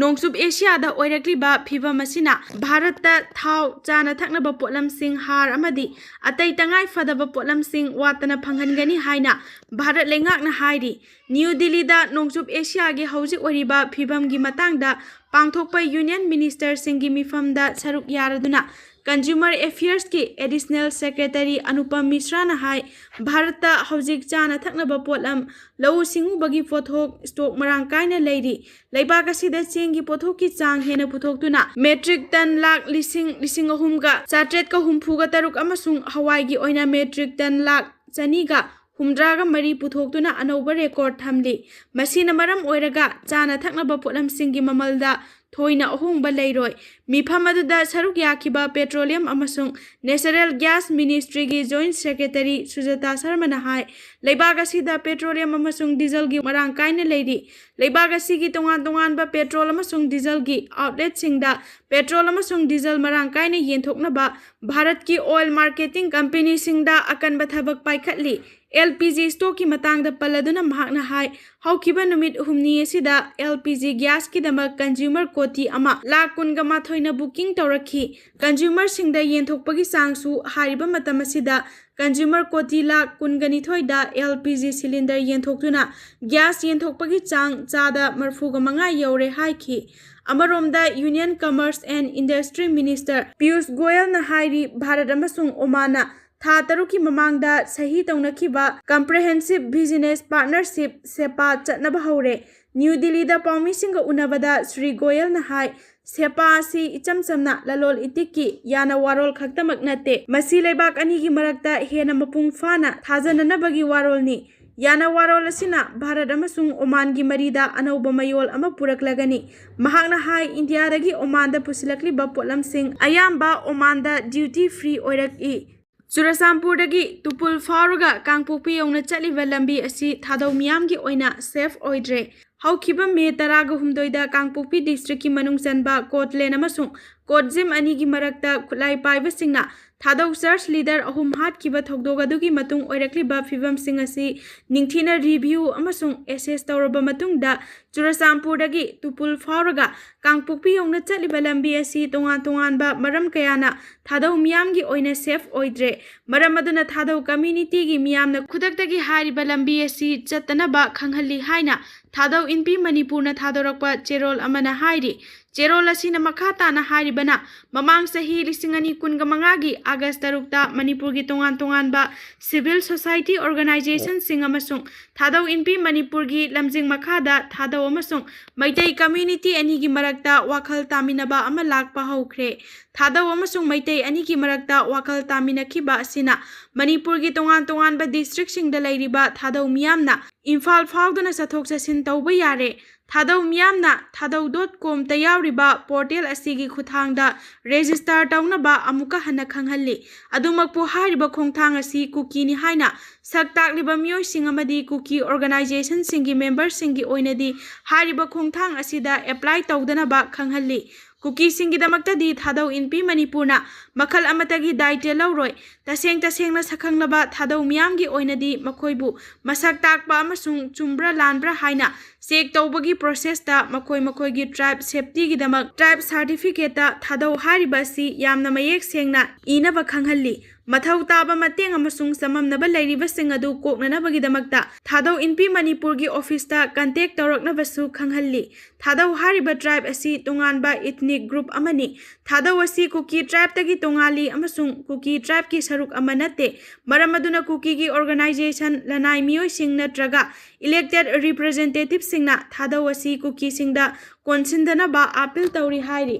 ꯅꯣꯡꯆꯨꯞ ꯑꯦꯁꯤꯌꯥꯗ ꯑꯣꯏꯔꯛꯂꯤꯕ ꯐꯤꯚꯝ ꯑꯁꯤꯅ ꯚꯥꯔꯠꯇ ꯊꯥꯎ, ꯆꯥꯅ ꯊꯛꯅꯕ ꯄꯣꯠꯂꯝꯁꯤꯡ, ꯍꯥꯔ ꯑꯃꯗꯤ ꯑꯇꯩ ꯇꯉꯥꯏ ꯐꯗꯕ ꯄꯣꯠꯂꯝꯁꯤꯡ ꯋꯥꯠꯇꯅ ꯐꯪꯍꯟꯒꯅꯤ ꯍꯥꯏꯅ ꯚꯥꯔꯠ ꯂꯩꯉꯥꯛꯅ ꯍꯥꯏꯔꯤ꯫ ꯅ꯭ꯌꯨ ꯗꯤꯜꯂꯤꯗ ꯅꯣꯡꯆꯨꯞ ꯑꯦꯁꯤꯌꯥꯒꯤ ꯍꯧꯖꯤꯛ ꯑꯣꯏꯔꯤꯕ ꯐꯤꯚꯝꯒꯤ ꯃꯇꯥꯡꯗ ꯄꯥꯡꯊꯣꯛꯄ ꯌꯨꯅꯤꯌꯟ ꯃꯤꯅꯤꯁꯇꯔꯁꯤꯡꯒꯤ ꯃꯤꯐꯝꯗ ꯁꯔꯨꯛ ꯌꯥꯔꯗꯨꯅ ꯀꯟꯖꯨꯃꯔ ꯑꯦꯐꯤꯌꯔꯁꯀꯤ ꯑꯦꯗꯤꯁꯅꯦꯜ ꯁꯦꯀ꯭ꯔꯦꯇꯔꯤ ꯑꯅꯨꯄꯝ ꯃꯤꯁ꯭ꯔꯥꯅ ꯍꯥꯏ, ꯚꯥꯔꯠꯇ ꯍꯧꯖꯤꯛ ꯆꯥꯅ ꯊꯛꯅꯕ ꯄꯣꯠꯂꯝ, ꯂꯧꯎ ꯁꯤꯡꯎꯕꯒꯤ ꯄꯣꯠꯊꯣꯛ ꯁ꯭ꯇꯣꯛ ꯃꯔꯥꯡ ꯀꯥꯏꯅ ꯂꯩꯔꯤ꯫ ꯂꯩꯕꯥꯛ ꯑꯁꯤꯗ ꯆꯦꯡꯒꯤ ꯄꯣꯠꯊꯣꯛꯀꯤ ꯆꯥꯡ ꯍꯦꯟꯅ ꯄꯨꯊꯣꯛꯇꯨꯅ ꯃꯦꯇ꯭ꯔꯤꯛ ꯇꯟ ꯂꯥꯈ ꯂꯤꯁꯤꯡ, ꯂꯤꯁꯤꯡ ꯑꯍꯨꯝꯒ ꯆꯥꯇ꯭ꯔꯦꯠꯀ ꯍꯨꯝꯐꯨꯒ ꯇꯔꯨꯛ ꯑꯃꯁꯨꯡ ꯍꯋꯥꯏꯒꯤ ꯑꯣꯏꯅ ꯃꯦꯇ꯭ꯔꯤꯛ ꯇꯟ ꯂꯥꯈ ꯆꯅꯤꯒ ꯍꯨꯝꯗ꯭ꯔꯥꯒ ꯃꯔꯤ ꯄꯨꯊꯣꯛꯇꯨꯅ ꯑꯅꯧꯕ ꯔꯦꯀꯣꯔꯗ ꯊꯝꯂꯤ꯫ ꯃꯁꯤꯅ ꯃꯔꯝ ꯑꯣꯏꯔꯒ ꯆꯥꯅ ꯊꯛꯅꯕ ꯄꯣꯠꯂꯝꯁꯤꯡꯒꯤ ꯃꯃꯜꯗ ꯊꯣꯏꯅ ꯑꯍꯣꯡꯕ ꯂꯩꯔꯣꯏ꯫ ꯃꯤꯐꯝ ꯑꯗꯨꯗ ꯁꯔꯨꯛ ꯌꯥꯈꯤꯕ ꯄꯦꯇ꯭ꯔꯣꯂꯤꯌꯝ ꯑꯃꯁꯨꯡ ꯅꯦꯆꯔꯦꯜ ꯒ꯭ꯌꯥꯁ ꯃꯤꯅꯤꯁꯇ꯭ꯔꯤꯒꯤ ꯖꯣꯏꯟꯠ ꯁꯦꯀ꯭ꯔꯦꯇꯔꯤ ꯁꯨꯖꯥꯇꯥ ꯁꯔꯃꯅ ꯍꯥꯏ, ꯂꯩꯕꯥꯛ ꯑꯁꯤꯗ ꯄꯦꯇ꯭ꯔꯣꯂꯤꯌꯝ ꯑꯃꯁꯨꯡ ꯗꯤꯖꯜꯒꯤ ꯃꯔꯥꯡ ꯀꯥꯏꯅ ꯂꯩꯔꯤ꯫ ꯂꯩꯕꯥꯛ ꯑꯁꯤꯒꯤ ꯇꯣꯉꯥꯟ ꯇꯣꯉꯥꯟꯕ ꯄꯦꯇ꯭ꯔꯣꯜ ꯑꯃꯁꯨꯡ ꯗꯤꯖꯜꯒꯤ ꯑꯥꯎꯠꯂꯦꯠꯁꯤꯡꯗ ꯄꯦꯇ꯭ꯔꯣꯜ ꯑꯃꯁꯨꯡ ꯗꯤꯖꯜ ꯃꯔꯥꯡ ꯀꯥꯏꯅ ꯌꯦꯟꯊꯣꯛꯅꯕ ꯚꯥꯔꯠꯀꯤ ꯑꯣꯏꯜ ꯃꯥꯔꯀꯦꯇꯤꯡ ꯀꯝꯄꯦꯅꯤꯁꯤꯡꯗ ꯑꯀꯟꯕ ꯊꯕꯛ ꯄꯥꯏꯈꯠꯂꯤ꯫ ꯑꯦꯜ ꯄꯤ ꯖꯤ ꯁ꯭ꯇꯣꯛꯀꯤ ꯃꯇꯥꯡꯗ ꯄꯜꯂꯗꯨꯅ ꯃꯍꯥꯛꯅ ꯍꯥꯏ, ꯍꯧꯈꯤꯕ ꯅꯨꯃꯤꯠ ꯍꯨꯝꯅꯤ ꯑꯁꯤꯗ ꯑꯦꯜ ꯄꯤ ꯖꯤ ꯒ꯭ꯌꯥꯁꯀꯤꯗꯃꯛ ꯀꯟꯖꯨꯃꯔ ꯀꯣꯇꯤ ꯑꯃ ꯂꯥꯈ ꯀꯨꯟꯒ ꯃꯥꯊꯣꯏꯅ ꯕꯨꯀꯤꯡ ꯇꯧꯔꯛꯈꯤ꯫ ꯀꯟꯖꯨꯃꯔꯁꯤꯡꯗ ꯌꯦꯟꯊꯣꯛꯄꯒꯤ ꯆꯥꯡꯁꯨ ꯍꯥꯏꯔꯤꯕ ꯃꯇꯝ ꯑꯁꯤꯗ ꯀꯟꯖꯨꯃꯔ ꯀꯣꯇꯤ ꯂꯥꯈ ꯀꯨꯟꯒ ꯅꯤꯊꯣꯏꯗ ꯑꯦꯜ ꯄꯤ ꯖꯤ ꯁꯤꯂꯤꯟꯗꯔ ꯌꯦꯟꯊꯣꯛꯇꯨꯅ ꯒ꯭ꯌꯥꯁ ꯌꯦꯟꯊꯣꯛꯄꯒꯤ ꯆꯥꯡ ꯆꯥꯗ ꯃꯔꯐꯨꯒ ꯃꯉꯥ ꯌꯧꯔꯦ ꯍꯥꯏꯈꯤ꯫ ꯑꯃꯔꯣꯝꯗ, union commerce and industry minister Piyush ꯒꯣꯌꯜꯅ ꯍꯥꯏꯔꯤ, ꯚꯥꯔꯠ ꯑꯃꯁꯨꯡ ꯑꯣꯃꯥꯟꯅ ꯊꯥ ꯇꯔꯨꯛꯀꯤ ꯃꯃꯥꯡꯗ ꯁꯍꯤ ꯇꯧꯅꯈꯤꯕ ꯀꯝꯄ꯭ꯔꯦꯍꯦꯟꯁꯤꯞ ꯕꯤꯖꯤꯅꯦꯁ ꯄꯥꯔꯠꯅꯔꯁꯤꯞ, ꯁꯦꯄꯥ, ꯆꯠꯅꯕ ꯍꯧꯔꯦ꯫ ꯅ꯭ꯌꯨ ꯗꯤꯜꯂꯤꯗ ꯄꯥꯎꯃꯤꯁꯤꯡꯒ ꯎꯅꯕꯗ ꯁ꯭ꯔꯤ ꯒꯣꯌꯜꯅ ꯍꯥꯏ, ꯁꯦꯄꯥ ꯑꯁꯤ ꯏꯆꯝ ꯆꯝꯅ ꯂꯂꯣꯟ ꯏꯇꯤꯛꯀꯤ ꯌꯥꯅ ꯋꯥꯔꯣꯜ ꯈꯛꯇꯃꯛ ꯅꯠꯇꯦ, ꯃꯁꯤ ꯂꯩꯕꯥꯛ ꯑꯅꯤꯒꯤ ꯃꯔꯛꯇ ꯍꯦꯟꯅ ꯃꯄꯨꯡ ꯐꯥꯅ ꯊꯥꯖꯅꯅꯕꯒꯤ ꯋꯥꯔꯣꯜꯅꯤ꯫ ꯌꯥꯅ ꯋꯥꯔꯣꯜ ꯑꯁꯤꯅ ꯚꯥꯔꯠ ꯑꯃꯁꯨꯡ ꯑꯣꯃꯥꯟꯒꯤ ꯃꯔꯤꯗ ꯑꯅꯧꯕ ꯃꯌꯣꯜ ꯑꯃ ꯄꯨꯔꯛꯂꯒꯅꯤ꯫ ꯃꯍꯥꯛꯅ ꯍꯥꯏ, ꯏꯟꯗꯤꯌꯥꯗꯒꯤ ꯑꯣꯃꯥꯟꯗ ꯄꯨꯁꯤꯜꯂꯛꯂꯤꯕ ꯄꯣꯠꯂꯝꯁꯤꯡ ꯑꯌꯥꯝꯕ ꯑꯣꯃꯥꯟꯗ ꯗ꯭ꯌꯨꯇꯤ ꯐ꯭ꯔꯤ ꯑꯣꯏꯔꯛꯏ꯫ ꯆꯨꯔꯆꯥꯟꯄꯨꯔꯗꯒꯤ ꯇꯨꯄꯨꯜ ꯐꯥꯎꯔꯒ ꯀꯥꯡꯄꯣꯛꯄꯤ ꯌꯧꯅ ꯆꯠꯂꯤꯕ ꯂꯝꯕꯤ ꯑꯁꯤ ꯊꯥꯗꯧ ꯃꯤꯌꯥꯝꯒꯤ ꯑꯣꯏꯅ ꯁꯦꯐ ꯑꯣꯏꯗ꯭ꯔꯦ꯫ ꯍꯧꯈꯤꯕ ꯃꯦ ꯇꯔꯥꯒ ꯍꯨꯝꯗꯣꯏꯗ ꯀꯥꯡꯄꯣꯛꯄꯤ ꯗꯤꯁꯇ꯭ꯔꯤꯛꯀꯤ ꯃꯅꯨꯡ ꯆꯟꯕ ꯀꯣꯠꯂꯦꯟ ꯑꯃꯁꯨꯡ ꯀꯣꯠꯖꯤꯝ ꯑꯅꯤꯒꯤ ꯃꯔꯛꯇ ꯈꯨꯠꯂꯥꯏ ꯄꯥꯏꯕꯁꯤꯡꯅ ꯊꯥꯗꯧ ꯆꯔꯆ ꯂꯤꯗꯔ ꯑꯍꯨꯝ ꯍꯥꯠꯈꯤꯕ ꯊꯧꯗꯣꯛ ꯑꯗꯨꯒꯤ ꯃꯇꯨꯡ ꯑꯣꯏꯔꯛꯂꯤꯕ ꯐꯤꯕꯝꯁꯤꯡ ꯑꯁꯤ ꯅꯤꯡꯊꯤꯅ ꯔꯤꯚꯤꯌꯨ ꯑꯃꯁꯨꯡ ꯑꯦꯁꯦꯁ ꯇꯧꯔꯕ ꯃꯇꯨꯡꯗ ꯆꯨꯔꯆꯥꯟꯄꯨꯔꯗꯒꯤ ꯇꯨꯄꯨꯜ ꯐꯥꯎꯔꯒ ꯀꯥꯡꯄꯣꯛꯄꯤ ꯌꯧꯅ ꯆꯠꯂꯤꯕ ꯂꯝꯕꯤ ꯑꯁꯤ ꯇꯣꯉꯥꯟ ꯇꯣꯉꯥꯟꯕ ꯃꯔꯝ ꯀꯌꯥꯅ ꯊꯥꯗꯧ ꯃꯤꯌꯥꯝꯒꯤ ꯑꯣꯏꯅ ꯁꯦꯐ ꯑꯣꯏꯗ꯭ꯔꯦ꯫ ꯃꯔꯝ ꯑꯗꯨꯅ ꯊꯥꯗꯧ ꯀꯝꯃ꯭ꯌꯨꯅꯤꯇꯤꯒꯤ ꯃꯤꯌꯥꯝꯅ ꯈꯨꯗꯛꯇꯒꯤ ꯍꯥꯏꯔꯤꯕ ꯂꯝꯕꯤ ꯑꯁꯤ ꯆꯠꯇꯅꯕ ꯈꯪꯍꯜꯂꯤ ꯍꯥꯏꯅ ꯊꯥꯗꯧ ꯏꯟꯄꯤ ꯃꯅꯤꯄꯨꯔꯅ ꯊꯥꯗꯣꯔꯛꯄ ꯆꯦꯔꯣꯜ ꯑꯃꯅ ꯍꯥꯏꯔꯤ꯫ ꯆꯦꯔꯣꯜ ꯑꯁꯤꯅ ꯃꯈꯥ ꯇꯥꯅ ꯍꯥꯏꯔꯤꯕꯅ, ꯃꯃꯥꯡ ꯆꯍꯤ ꯂꯤꯁꯤꯡ ꯑꯅꯤ ꯀꯨꯟꯒ ꯃꯉꯥꯒꯤ ꯑꯥꯒꯁ ꯇꯔꯨꯛꯇ ꯃꯅꯤꯄꯨꯔꯒꯤ ꯇꯣꯉꯥꯟ ꯇꯣꯉꯥꯟꯕ ꯁꯤꯚꯤꯜ ꯁꯣꯁꯥꯏꯇꯤ ꯑꯣꯔꯒꯅꯥꯏꯖꯦꯁꯟꯁꯤꯡ ꯑꯃꯁꯨꯡ ꯊꯥꯗꯧ ꯏꯟꯄꯤ ꯃꯅꯤꯄꯨꯔꯒꯤ ꯂꯝꯖꯤꯡ ꯃꯈꯥꯗ ꯊꯥꯗꯧ ꯑꯃꯁꯨꯡ ꯃꯩꯇꯩ ꯀꯝꯃ꯭ꯌꯨꯅꯤꯇꯤ ꯑꯅꯤꯒꯤ ꯃꯔꯛꯇ ꯋꯥꯈꯜ ꯇꯥꯃꯤꯟꯅꯕ ꯑꯃ ꯂꯥꯛꯄ ꯍꯧꯈ꯭ꯔꯦ꯫ ꯊꯥꯗꯧ ꯑꯃꯁꯨꯡ ꯃꯩꯇꯩ ꯑꯅꯤꯒꯤ ꯃꯔꯛꯇ ꯋꯥꯈꯜ ꯇꯥꯃꯤꯟꯅꯈꯤꯕ ꯑꯁꯤꯅ ꯃꯅꯤꯄꯨꯔꯒꯤ ꯇꯣꯉꯥꯟ ꯇꯣꯉꯥꯟꯕ ꯗꯤꯁꯇ꯭ꯔꯤꯛꯁꯤꯡꯗ ꯂꯩꯔꯤꯕ ꯊꯥꯗꯧ ꯃꯤꯌꯥꯝꯅ ꯏꯝꯐꯥꯜ ꯐꯥꯎꯗꯨꯅ ꯆꯠꯊꯣꯛ ꯆꯠꯁꯤꯟ ꯇꯧꯕ ꯌꯥꯔꯦ꯫ ꯊꯥꯗꯧ ꯃꯤꯌꯥꯝꯅ ꯊꯥꯗꯧ ꯗꯣꯠ ꯀꯣꯝꯇ ꯌꯥꯎꯔꯤꯕ ꯄꯣꯔꯇꯦꯜ ꯑꯁꯤꯒꯤ ꯈꯨꯠꯊꯥꯡꯗ ꯔꯦꯖꯤꯁꯇꯥꯔ ꯇꯧꯅꯕ ꯑꯃꯨꯛꯀ ꯍꯟꯅ ꯈꯪꯍꯜꯂꯤ꯫ ꯑꯗꯨꯃꯛꯄꯨ ꯍꯥꯏꯔꯤꯕ ꯈꯣꯡꯊꯥꯡ ꯑꯁꯤ ꯀꯨꯀꯤꯅꯤ ꯍꯥꯏꯅ ꯁꯛ ꯇꯥꯛꯂꯤꯕ ꯃꯤꯑꯣꯏꯁꯤꯡ ꯑꯃꯗꯤ ꯀꯨꯀꯤ ꯑꯣꯔꯒꯅꯥꯏꯖꯦꯁꯟꯁꯤꯡꯒꯤ ꯃꯦꯝꯕꯔꯁꯤꯡꯒꯤ ꯑꯣꯏꯅꯗꯤ ꯍꯥꯏꯔꯤꯕ ꯈꯣꯡꯊꯥꯡ ꯑꯁꯤꯗ ꯑꯦꯄ꯭ꯂꯥꯏ ꯇꯧꯗꯅꯕ ꯈꯪꯍꯜꯂꯤ꯫ ꯀꯨꯀꯤꯁꯤꯡꯒꯤꯗꯃꯛꯇꯗꯤ ꯊꯥꯗꯧ ꯏꯟꯄꯤ ꯃꯅꯤꯄꯨꯔꯅ ꯃꯈꯜ ꯑꯃꯠꯇꯒꯤ ꯗꯥꯏꯇ꯭ꯌ ꯂꯧꯔꯣꯏ꯫ ꯇꯁꯦꯡ ꯇꯁꯦꯡꯅ ꯁꯛꯈꯪꯂꯕ ꯊꯥꯗꯧ ꯃꯤꯌꯥꯝꯒꯤ ꯑꯣꯏꯅꯗꯤ ꯃꯈꯣꯏꯕꯨ ꯃꯁꯛ ꯇꯥꯛꯄ ꯑꯃꯁꯨꯡ ꯆꯨꯝꯕ꯭ꯔꯥ ꯂꯥꯟꯕ꯭ꯔꯥ ꯍꯥꯏꯅ ꯆꯦꯛ ꯇꯧꯕꯒꯤ ꯄ꯭ꯔꯣꯁꯦꯁꯇ ꯃꯈꯣꯏ ꯃꯈꯣꯏꯒꯤ ꯇ꯭ꯔꯥꯏꯕ ꯁꯦꯐꯇꯤꯒꯤꯗꯃꯛ ꯇ꯭ꯔꯥꯏꯕ ꯁꯥꯔꯇꯤꯐꯤꯀꯦꯠꯇ ꯊꯥꯗꯧ ꯍꯥꯏꯔꯤꯕ ꯑꯁꯤ ꯌꯥꯝꯅ ꯃꯌꯦꯛ ꯁꯦꯡꯅ ꯏꯅꯕ ꯈꯪꯍꯜꯂꯤ꯫ ꯃꯊꯧ ꯇꯥꯕ ꯃꯇꯦꯡ ꯑꯃꯁꯨꯡ ꯆꯃꯝꯅꯕ ꯂꯩꯔꯤꯕꯁꯤꯡ ꯑꯗꯨ ꯀꯣꯛꯅꯅꯕꯒꯤꯗꯃꯛꯇ ꯊꯥꯗꯧ ꯏꯟꯄꯤ ꯃꯅꯤꯄꯨꯔꯒꯤ ꯑꯣꯐꯤꯁꯇ ꯀꯟꯇꯦꯛ ꯇꯧꯔꯛꯅꯕꯁꯨ ꯈꯪꯍꯜꯂꯤ꯫ ꯊꯥꯗꯧ ꯍꯥꯏꯔꯤꯕ ꯇ꯭ꯔꯥꯏꯕ ꯑꯁꯤ ꯇꯣꯉꯥꯟꯕ ꯏꯊꯅꯤꯛ ꯒ꯭ꯔꯨꯞ ꯑꯃꯅꯤ꯫ ꯊꯥꯗꯧ ꯑꯁꯤ ꯀꯨꯀꯤ ꯇ꯭ꯔꯥꯏꯕꯇꯒꯤ ꯇꯣꯉꯥꯜꯂꯤ ꯑꯃꯁꯨꯡ ꯀꯨꯀꯤ ꯇ꯭ꯔꯥꯏꯕꯀꯤ ꯁꯔꯨꯛ ꯑꯃ ꯅꯠꯇꯦ꯫ ꯃꯔꯝ ꯑꯗꯨꯅ ꯀꯨꯀꯤꯒꯤ ꯑꯣꯔꯒꯅꯥꯏꯖꯦꯁꯟ, ꯂꯅꯥꯏ ꯃꯤꯑꯣꯏꯁꯤꯡ ꯅꯠꯇ꯭ꯔꯒ ꯏꯂꯦꯛꯇꯦꯗ ꯔꯤꯄ꯭ꯔꯖꯦꯟꯇꯦꯇꯤꯚꯁꯤꯡꯅ ꯊꯥꯗꯧ ꯑꯁꯤ ꯀꯨꯀꯤꯁꯤꯡꯗ ꯀꯣꯟꯁꯤꯟꯗꯅꯕ ꯑꯥꯄꯤꯜ ꯇꯧꯔꯤ ꯍꯥꯏꯔꯤ꯫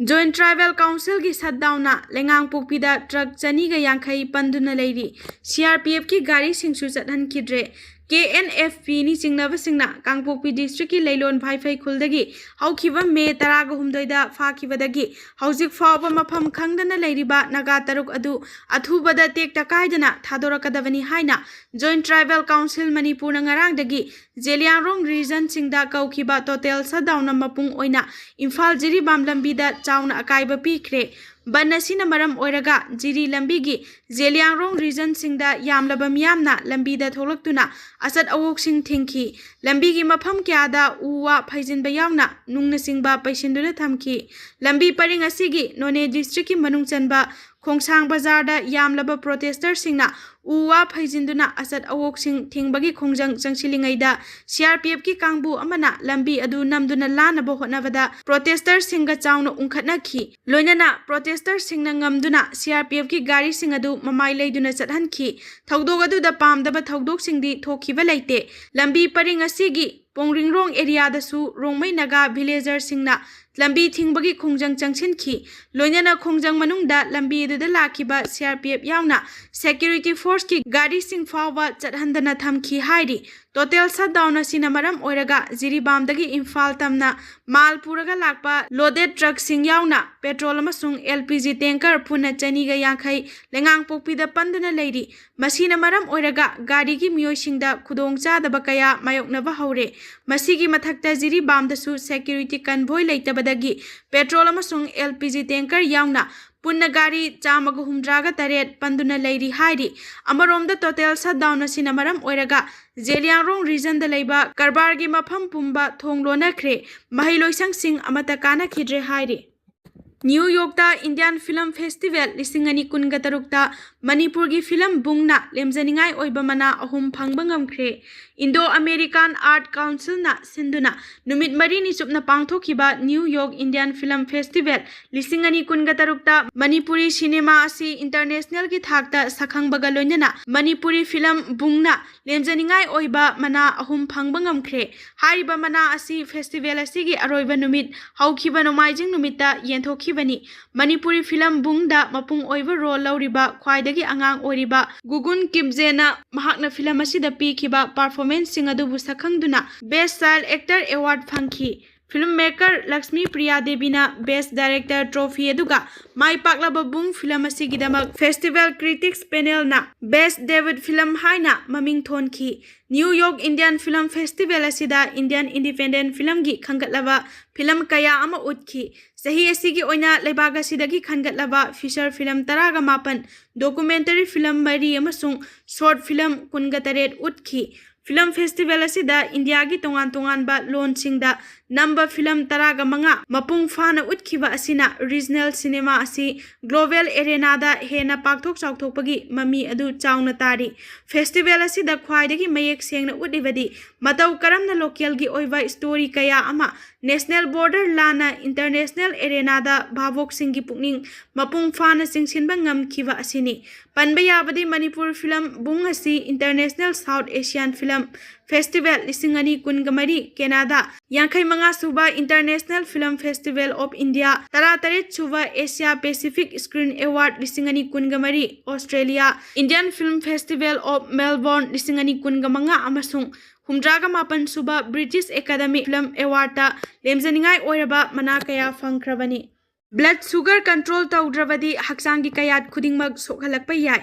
ꯖꯣꯏꯟꯠ ꯇ꯭ꯔꯥꯏꯕꯦꯜ ꯀꯥꯎꯟꯁꯤꯜꯒꯤ ꯁꯠꯗꯥꯎꯟꯅ ꯂꯩꯉꯥꯡꯄꯣꯛꯄꯤꯗ ꯇ꯭ꯔꯛ ꯆꯅꯤꯒ ꯌꯥꯡꯈꯩ ꯄꯟꯗꯨꯅ ꯂꯩꯔꯤ꯫ ꯁꯤ ꯑꯥꯔ ꯄꯤ ꯑꯦꯐꯀꯤ ꯒꯥꯔꯤꯁꯤꯡꯁꯨ ꯆꯠꯍꯟꯈꯤꯗ꯭ꯔꯦ꯫ ꯀꯦ ꯑꯦꯟ ꯑꯦꯐ ꯄꯤꯅꯤ ꯆꯤꯡꯅꯕꯁꯤꯡꯅ ꯀꯥꯡꯄꯣꯛꯄꯤ ꯗꯤꯁꯇ꯭ꯔꯤꯛꯀꯤ ꯂꯩꯂꯣꯟ ꯚꯥꯏꯐꯩ ꯈꯨꯜꯗꯒꯤ ꯍꯧꯈꯤꯕ ꯃꯦ ꯇꯔꯥꯒ ꯍꯨꯝꯗꯣꯏꯗ ꯐꯥꯈꯤꯕꯗꯒꯤ ꯍꯧꯖꯤꯛ ꯐꯥꯎꯕ ꯃꯐꯝ ꯈꯪꯗꯅ ꯂꯩꯔꯤꯕ ꯅꯥꯒꯥ ꯇꯔꯨꯛ ꯑꯗꯨ ꯑꯊꯨꯕꯗ ꯇꯦꯛꯇ ꯀꯥꯏꯗꯅ ꯊꯥꯗꯣꯔꯛꯀꯗꯕꯅꯤ ꯍꯥꯏꯅ Joint Tribal Council ꯃꯅꯤꯄꯨꯔꯅ ꯉꯔꯥꯡꯗꯒꯤ ꯖꯦꯂꯤꯌꯥꯡꯔꯣꯡ ꯔꯤꯖꯟꯁꯤꯡꯗ ꯀꯧꯈꯤꯕ ꯇꯣꯇꯦꯜ ꯁꯠꯗꯥꯎꯟꯅ ꯃꯄꯨꯡ ꯑꯣꯏꯅ ꯏꯝꯐꯥꯜ ꯖꯤꯔꯤꯕꯥꯝ ꯂꯝꯕꯤꯗ ꯆꯥꯎꯅ ꯑꯀꯥꯏꯕ ꯄꯤꯈ꯭ꯔꯦ꯫ ꯕꯟ ꯑꯁꯤꯅ ꯃꯔꯝ ꯑꯣꯏꯔꯒ ꯖꯤꯔꯤ ꯂꯝꯕꯤꯒꯤ ꯖꯦꯂꯤꯌꯥꯡꯔꯣꯡ ꯔꯤꯖꯟꯁꯤꯡꯗ ꯌꯥꯝꯂꯕ ꯃꯤꯌꯥꯝꯅ ꯂꯝꯕꯤꯗ ꯊꯣꯛꯂꯛꯇꯨꯅ ꯑꯆꯠ ꯑꯋꯣꯛꯁꯤꯡ ꯊꯤꯡꯈꯤ꯫ ꯂꯝꯕꯤꯒꯤ ꯃꯐꯝ ꯀꯌꯥꯗ ꯎ ꯋꯥ ꯐꯩꯖꯤꯟꯕ ꯌꯥꯎꯅ ꯅꯨꯡꯅꯆꯤꯡꯕ ꯄꯩꯁꯤꯟꯗꯨꯅ ꯊꯝꯈꯤ꯫ ꯂꯝꯕꯤ ꯄꯔꯤꯡ ꯑꯁꯤꯒꯤ ꯅꯣꯅꯦ ꯗꯤꯁꯇ꯭ꯔꯤꯛꯀꯤ ꯃꯅꯨꯡ ꯆꯟꯕ ꯈꯣꯡꯁꯥꯡ ꯕꯖꯥꯔꯗ ꯌꯥꯝꯂꯕ ꯄ꯭ꯔꯣꯇꯦꯁꯇꯔꯁꯤꯡꯅ ꯎ ꯋꯥ ꯐꯩꯖꯤꯟꯗꯨꯅ ꯑꯆꯠ ꯑꯋꯣꯛꯁꯤꯡ ꯊꯤꯡꯕꯒꯤ ꯈꯣꯡꯖꯪ ꯆꯪꯁꯤꯜꯂꯤꯉꯩꯗ ꯁꯤ ꯑꯥꯔ ꯄꯤ ꯑꯦꯐꯀꯤ ꯀꯥꯡꯕꯨ ꯑꯃꯅ ꯂꯝꯕꯤ ꯑꯗꯨ ꯅꯝꯗꯨꯅ ꯂꯥꯟꯅꯕ ꯍꯣꯠꯅꯕꯗ ꯄ꯭ꯔꯣꯇꯦꯁꯇꯔꯁꯤꯡꯒ ꯆꯥꯎꯅ ꯎꯪꯈꯠꯅꯈꯤ꯫ ꯂꯣꯏꯅꯅ ꯄ꯭ꯔꯣꯇꯦꯁꯇꯔꯁꯤꯡꯅ ꯉꯝꯗꯨꯅ ꯁꯤ ꯑꯥꯔ ꯄꯤ ꯑꯦꯐꯀꯤ ꯒꯥꯔꯤꯁꯤꯡ ꯑꯗꯨ ꯃꯃꯥꯏ ꯂꯩꯗꯨꯅ ꯆꯠꯍꯟꯈꯤ꯫ ꯊꯧꯗꯣꯛ ꯑꯗꯨꯗ ꯄꯥꯝꯗꯕ ꯊꯧꯗꯣꯛꯁꯤꯡꯗꯤ ꯊꯣꯛꯈꯤꯕ ꯂꯩꯇꯦ꯫ ꯂꯝꯕꯤ ꯄꯔꯤꯡ ꯑꯁꯤꯒꯤ ꯄꯣꯡꯔꯤꯡꯔꯣꯡ ꯑꯦꯔꯤꯌꯥꯗꯁꯨ ꯔꯣꯡꯃꯩ ꯅꯥꯒꯥ ꯚꯤꯂꯦꯖꯔꯁꯤꯡꯅ ꯂꯝꯕꯤ ꯊꯤꯡꯕꯒꯤ ꯈꯣꯡꯖꯪ ꯆꯪꯁꯤꯟꯈꯤ꯫ ꯂꯣꯏꯅꯅ ꯈꯣꯡꯖꯪ ꯃꯅꯨꯡꯗ ꯂꯝꯕꯤ ꯑꯗꯨꯗ ꯂꯥꯛꯈꯤꯕ ꯁꯤ ꯑꯥꯔ ꯄꯤ ꯑꯦꯐ ꯌꯥꯎꯅ ꯁꯦꯀ꯭ꯌꯨꯔꯤꯇꯤ ꯐꯣꯔꯁꯀꯤ ꯒꯥꯔꯤꯁꯤꯡ ꯐꯥꯎꯕ ꯆꯠꯍꯟꯗꯅ ꯊꯝꯈꯤ ꯍꯥꯏꯔꯤ꯫ ꯇꯣꯇꯦꯜ ꯁꯠꯗꯥꯎꯟ ꯑꯁꯤꯅ ꯃꯔꯝ ꯑꯣꯏꯔꯒ ꯖꯤꯔꯤꯕꯥꯝꯗꯒꯤ ꯏꯝꯐꯥꯜ ꯇꯝꯅ ꯃꯥꯜ ꯄꯨꯔꯒ ꯂꯥꯛꯄ ꯂꯣꯗꯦꯗ ꯇ꯭ꯔꯛꯁꯤꯡ ꯌꯥꯎꯅ ꯄꯦꯇ꯭ꯔꯣꯜ ꯑꯃꯁꯨꯡ ꯑꯦꯜ ꯄꯤ ꯖꯤ ꯇꯦꯡꯀꯔ ꯄꯨꯟꯅ ꯆꯅꯤꯒ ꯌꯥꯡꯈꯩ ꯂꯩꯉꯥꯡꯄꯣꯛꯄꯤꯗ ꯄꯟꯗꯨꯅ ꯂꯩꯔꯤ꯫ ꯃꯁꯤꯅ ꯃꯔꯝ ꯑꯣꯏꯔꯒ ꯒꯥꯔꯤꯒꯤ ꯃꯤꯑꯣꯏꯁꯤꯡꯗ ꯈꯨꯗꯣꯡꯆꯥꯗꯕ ꯀꯌꯥ ꯃꯥꯌꯣꯛꯅꯕ ꯍꯧꯔꯦ꯫ ꯃꯁꯤꯒꯤ ꯃꯊꯛꯇ ꯖꯤꯔꯤꯕꯥꯝꯗꯁꯨ ꯁꯦꯀ꯭ꯌꯨꯔꯤꯇꯤ ꯀꯟꯚꯣꯏ ꯂꯩꯇꯕꯗꯒꯤ ꯄꯦꯇ꯭ꯔꯣꯜ ꯑꯃꯁꯨꯡ ꯑꯦꯜ ꯄꯤ ꯖꯤ ꯇꯦꯡꯀꯔ ꯌꯥꯎꯅ ꯄꯨꯟꯅ ꯒꯥꯔꯤ ꯆꯥꯝꯃꯒ ꯍꯨꯝꯗ꯭ꯔꯥꯒ ꯇꯔꯦꯠ ꯄꯟꯗꯨꯅ ꯂꯩꯔꯤ ꯍꯥꯏꯔꯤ꯫ ꯑꯃꯔꯣꯝꯗ ꯇꯣꯇꯦꯜ ꯁꯠꯗꯥꯎꯟ ꯑꯁꯤꯅ ꯃꯔꯝ ꯑꯣꯏꯔꯒ ꯖꯦꯂꯤꯌꯥꯡꯔꯣꯡ ꯔꯤꯖꯟꯗ ꯂꯩꯕ ꯀꯔꯕꯥꯔꯒꯤ ꯃꯐꯝ ꯄꯨꯝꯕ ꯊꯣꯡ ꯂꯣꯟꯅꯈ꯭ꯔꯦ꯫ ꯃꯍꯩ ꯂꯣꯏꯁꯪꯁꯤꯡ ꯑꯃꯠꯇ ꯀꯥꯅꯈꯤꯗ꯭ꯔꯦ ꯍꯥꯏꯔꯤ꯫ ꯅ꯭ꯌꯨ ꯌꯣꯔꯛꯇ ꯏꯟꯗꯤꯌꯥꯟ ꯐꯤꯂꯝ ꯐꯦꯁꯇꯤꯚꯦꯜ ꯂꯤꯁꯤꯡ ꯑꯅꯤ ꯀꯨꯟꯒ ꯇꯔꯨꯛꯇ ꯃꯅꯤꯄꯨꯔꯒꯤ ꯐꯤꯂꯝ ꯕꯨꯡꯅ ꯂꯦꯝꯖꯅꯤꯡꯉꯥꯏ ꯑꯣꯏꯕ ꯃꯅꯥ ꯑꯍꯨꯝ ꯐꯪꯕ ꯉꯝꯈ꯭ꯔꯦ꯫ ꯏꯟꯗꯣ ꯑꯃꯦꯔꯤꯀꯥꯟ ꯑꯥꯔꯠ ꯀꯥꯎꯟꯁꯤꯜꯅ ꯁꯤꯟꯗꯨꯅ ꯅꯨꯃꯤꯠ ꯃꯔꯤꯅꯤ ꯆꯨꯞꯅ ꯄꯥꯡꯊꯣꯛꯈꯤꯕ new York Indian film festival ꯂꯤꯁꯤꯡ ꯑꯅꯤ ꯀꯨꯟꯒ ꯇꯔꯨꯛꯇ ꯃꯅꯤꯄꯨꯔꯤ ꯁꯤꯅꯦꯃꯥ ꯑꯁꯤ ꯏꯟꯇꯔꯅꯦꯁꯅꯦꯜꯒꯤ ꯊꯥꯛꯇ ꯁꯛꯈꯪꯕꯒ ꯂꯣꯏꯅꯅ ꯃꯅꯤꯄꯨꯔꯤ ꯐꯤꯂꯝ ꯕꯨꯡꯅ ꯂꯦꯝꯖꯅꯤꯡꯉꯥꯏ ꯑꯣꯏꯕ ꯃꯅꯥ ꯑꯍꯨꯝ ꯐꯪꯕ ꯉꯝꯈ꯭ꯔꯦ꯫ ꯍꯥꯏꯔꯤꯕ ꯃꯅꯥ ꯑꯁꯤ ꯐꯦꯁꯇꯤꯚꯦꯜ ꯑꯁꯤꯒꯤ ꯑꯔꯣꯏꯕ ꯅꯨꯃꯤꯠ ꯍꯧꯈꯤꯕ ꯅꯣꯡꯃꯥꯏꯖꯤꯡ ꯅꯨꯃꯤꯠꯇ ꯌꯦꯟꯊꯣꯛꯈꯤꯕ ꯕꯅꯤ꯫ ꯃꯅꯤꯄꯨꯔꯤ ꯐꯤꯂꯝ ꯕꯨꯡꯗ ꯃꯄꯨꯡ ꯑꯣꯏꯕ ꯔꯣꯜ ꯂꯧꯔꯤꯕ ꯈ꯭ꯋꯥꯏꯗꯒꯤ ꯑꯉꯥꯡ ꯑꯣꯏꯔꯤꯕ ꯒꯨꯒꯨꯟ ꯀꯤꯞꯖꯦꯅ ꯃꯍꯥꯛꯅ ꯐꯤꯂꯝ ꯑꯁꯤꯗ ꯄꯤꯈꯤꯕ ꯄꯔꯐꯣꯔꯃꯦꯟꯁꯁꯤꯡ ꯑꯗꯨꯕꯨ ꯁꯛꯈꯪꯗꯨꯅ Best Child Actor Award ꯐꯪꯈꯤ꯫ ꯐꯤꯂꯝ ꯃꯦꯀꯔ ꯂꯛꯁꯃꯤ ꯄ꯭ꯔꯤꯌꯥ ꯗꯦꯕꯤꯅ Best Director ꯇ꯭ꯔꯣꯐꯤ ꯑꯗꯨꯒ ꯃꯥꯏ ꯄꯥꯛꯂꯕ ꯕꯨꯡ ꯐꯤꯂꯝ ꯑꯁꯤꯒꯤꯗꯃꯛ ꯐꯦꯁꯇꯤꯚꯦꯜ ꯀ꯭ꯔꯤꯇꯤꯛꯁ ꯄꯦꯅꯦꯜꯅ Best Debut ꯐꯤꯂꯝ ꯍꯥꯏꯅ ꯃꯃꯤꯡ ꯊꯣꯟꯈꯤ꯫ New York Indian film festival ꯑꯁꯤꯗ ꯏꯟꯗꯤꯌꯥꯟ ꯏꯟꯗꯤꯄꯦꯟꯗꯦꯟ ꯐꯤꯂꯝꯒꯤ ꯈꯟꯒꯠꯂꯕ ꯐꯤꯂꯝ ꯀꯌꯥ ꯑꯃ ꯎꯠꯈꯤ꯫ ꯆꯍꯤ ꯑꯁꯤꯒꯤ ꯑꯣꯏꯅ ꯂꯩꯕꯥꯛ ꯑꯁꯤꯗꯒꯤ ꯈꯟꯒꯠꯂꯕ ꯐꯤꯆꯔ ꯐꯤꯂꯝ ꯇꯔꯥꯒ ꯃꯥꯄꯟ, ꯗꯣꯀꯨꯃꯦꯟꯇꯔꯤ ꯐꯤꯂꯝ ꯃꯔꯤ ꯑꯃꯁꯨꯡ ꯁꯣꯔꯠ ꯐꯤꯂꯝ ꯀꯨꯟꯒ ꯇꯔꯦꯠ ꯎꯠꯈꯤ꯫ ꯐꯤꯂꯝ ꯐꯦꯁꯇꯤꯚꯦꯜ ꯑꯁꯤꯗ ꯏꯟꯗꯤꯌꯥꯒꯤ ꯇꯣꯉꯥꯟ ꯇꯣꯉꯥꯟꯕ ꯂꯣꯟꯁꯤꯡꯗ ꯅꯝꯕ ꯐꯤꯂꯝ ꯇꯔꯥꯒ ꯃꯉꯥ ꯃꯄꯨꯡ ꯐꯥꯅ ꯎꯠꯈꯤꯕ ꯑꯁꯤꯅ ꯔꯤꯖꯅꯦꯜ ꯁꯤꯅꯦꯃꯥ ꯑꯁꯤ ꯒ꯭ꯂꯣꯕꯦꯜ ꯑꯦꯔꯦꯅꯥꯗ ꯍꯦꯟꯅ ꯄꯥꯛꯊꯣꯛ ꯆꯥꯎꯊꯣꯛꯄꯒꯤ ꯃꯃꯤ ꯑꯗꯨ ꯆꯥꯎꯅ ꯇꯥꯔꯤ꯫ ꯐꯦꯁꯇꯤꯚꯦꯜ ꯑꯁꯤꯗ ꯈ꯭ꯋꯥꯏꯗꯒꯤ ꯃꯌꯦꯛ ꯁꯦꯡꯅ ꯎꯠꯂꯤꯕꯗꯤ ꯃꯇꯧ ꯀꯔꯝꯅ ꯂꯣꯀꯦꯜꯒꯤ ꯑꯣꯏꯕ ꯁ꯭ꯇꯣꯔꯤ ꯀꯌꯥ ꯑꯃ ꯅꯦꯁꯅꯦꯜ ꯕꯣꯔꯗꯔ ꯂꯥꯟꯅ ꯏꯟꯇꯔꯅꯦꯁꯅꯦꯜ ꯑꯦꯔꯦꯅꯥꯗ ꯚꯥꯕꯣꯛꯁꯤꯡꯒꯤ ꯄꯨꯛꯅꯤꯡ ꯃꯄꯨꯡ ꯐꯥꯅ ꯆꯤꯡꯁꯤꯟꯕ ꯉꯝꯈꯤꯕ ꯑꯁꯤꯅꯤ꯫ ꯄꯟꯕ ꯌꯥꯕꯗꯤ ꯃꯅꯤꯄꯨꯔ ꯐꯤꯂꯝ ꯕꯨꯡ ꯑꯁꯤ international south Asian film festival ꯂꯤꯁꯤꯡ ꯑꯅꯤ ꯀꯨꯟꯒ ꯃꯔꯤ ꯀꯦꯅꯥꯗꯥ, ꯌꯥꯡꯈꯩ ꯃꯉꯥ ꯁꯨꯕ international film festival of India, ꯇꯔꯥ ꯇꯔꯦꯠ ꯁꯨꯕ ꯑꯦꯁꯤꯌꯥ ꯄꯦꯁꯤꯐꯤꯛ ꯁ꯭ꯀ꯭ꯔꯤꯟ ꯑꯦꯋꯥꯔꯗ ꯂꯤꯁꯤꯡ ꯑꯅꯤ ꯀꯨꯟꯒ ꯃꯔꯤ Australia, Indian film festival of Melbourne ꯂꯤꯁꯤꯡ ꯑꯅꯤ ꯀꯨꯟꯒ ꯃꯉꯥ ꯑꯃꯁꯨꯡ ꯍꯨꯝꯗ꯭ꯔꯥꯒ ꯃꯥꯄꯟ ꯁꯨꯕ ꯕ꯭ꯔꯤꯇꯤꯁ ꯑꯦꯀꯥꯗꯃꯤ ꯐꯤꯂꯝ ꯑꯦꯋꯥꯔꯗꯇ ꯂꯦꯝꯖꯅꯤꯡꯉꯥꯏ ꯑꯣꯏꯔꯕ ꯃꯅꯥ ꯀꯌꯥ ꯐꯪꯈ꯭ꯔꯕꯅꯤ꯫ ꯕ꯭ꯂꯗ ꯁꯨꯒꯔ ꯀꯟꯇ꯭ꯔꯣꯜ ꯇꯧꯗ꯭ꯔꯕꯗꯤ ꯍꯛꯆꯥꯡꯒꯤ ꯀꯌꯥꯠ ꯈꯨꯗꯤꯡꯃꯛ ꯁꯣꯛꯍꯜꯂꯛꯄ ꯌꯥꯏ꯫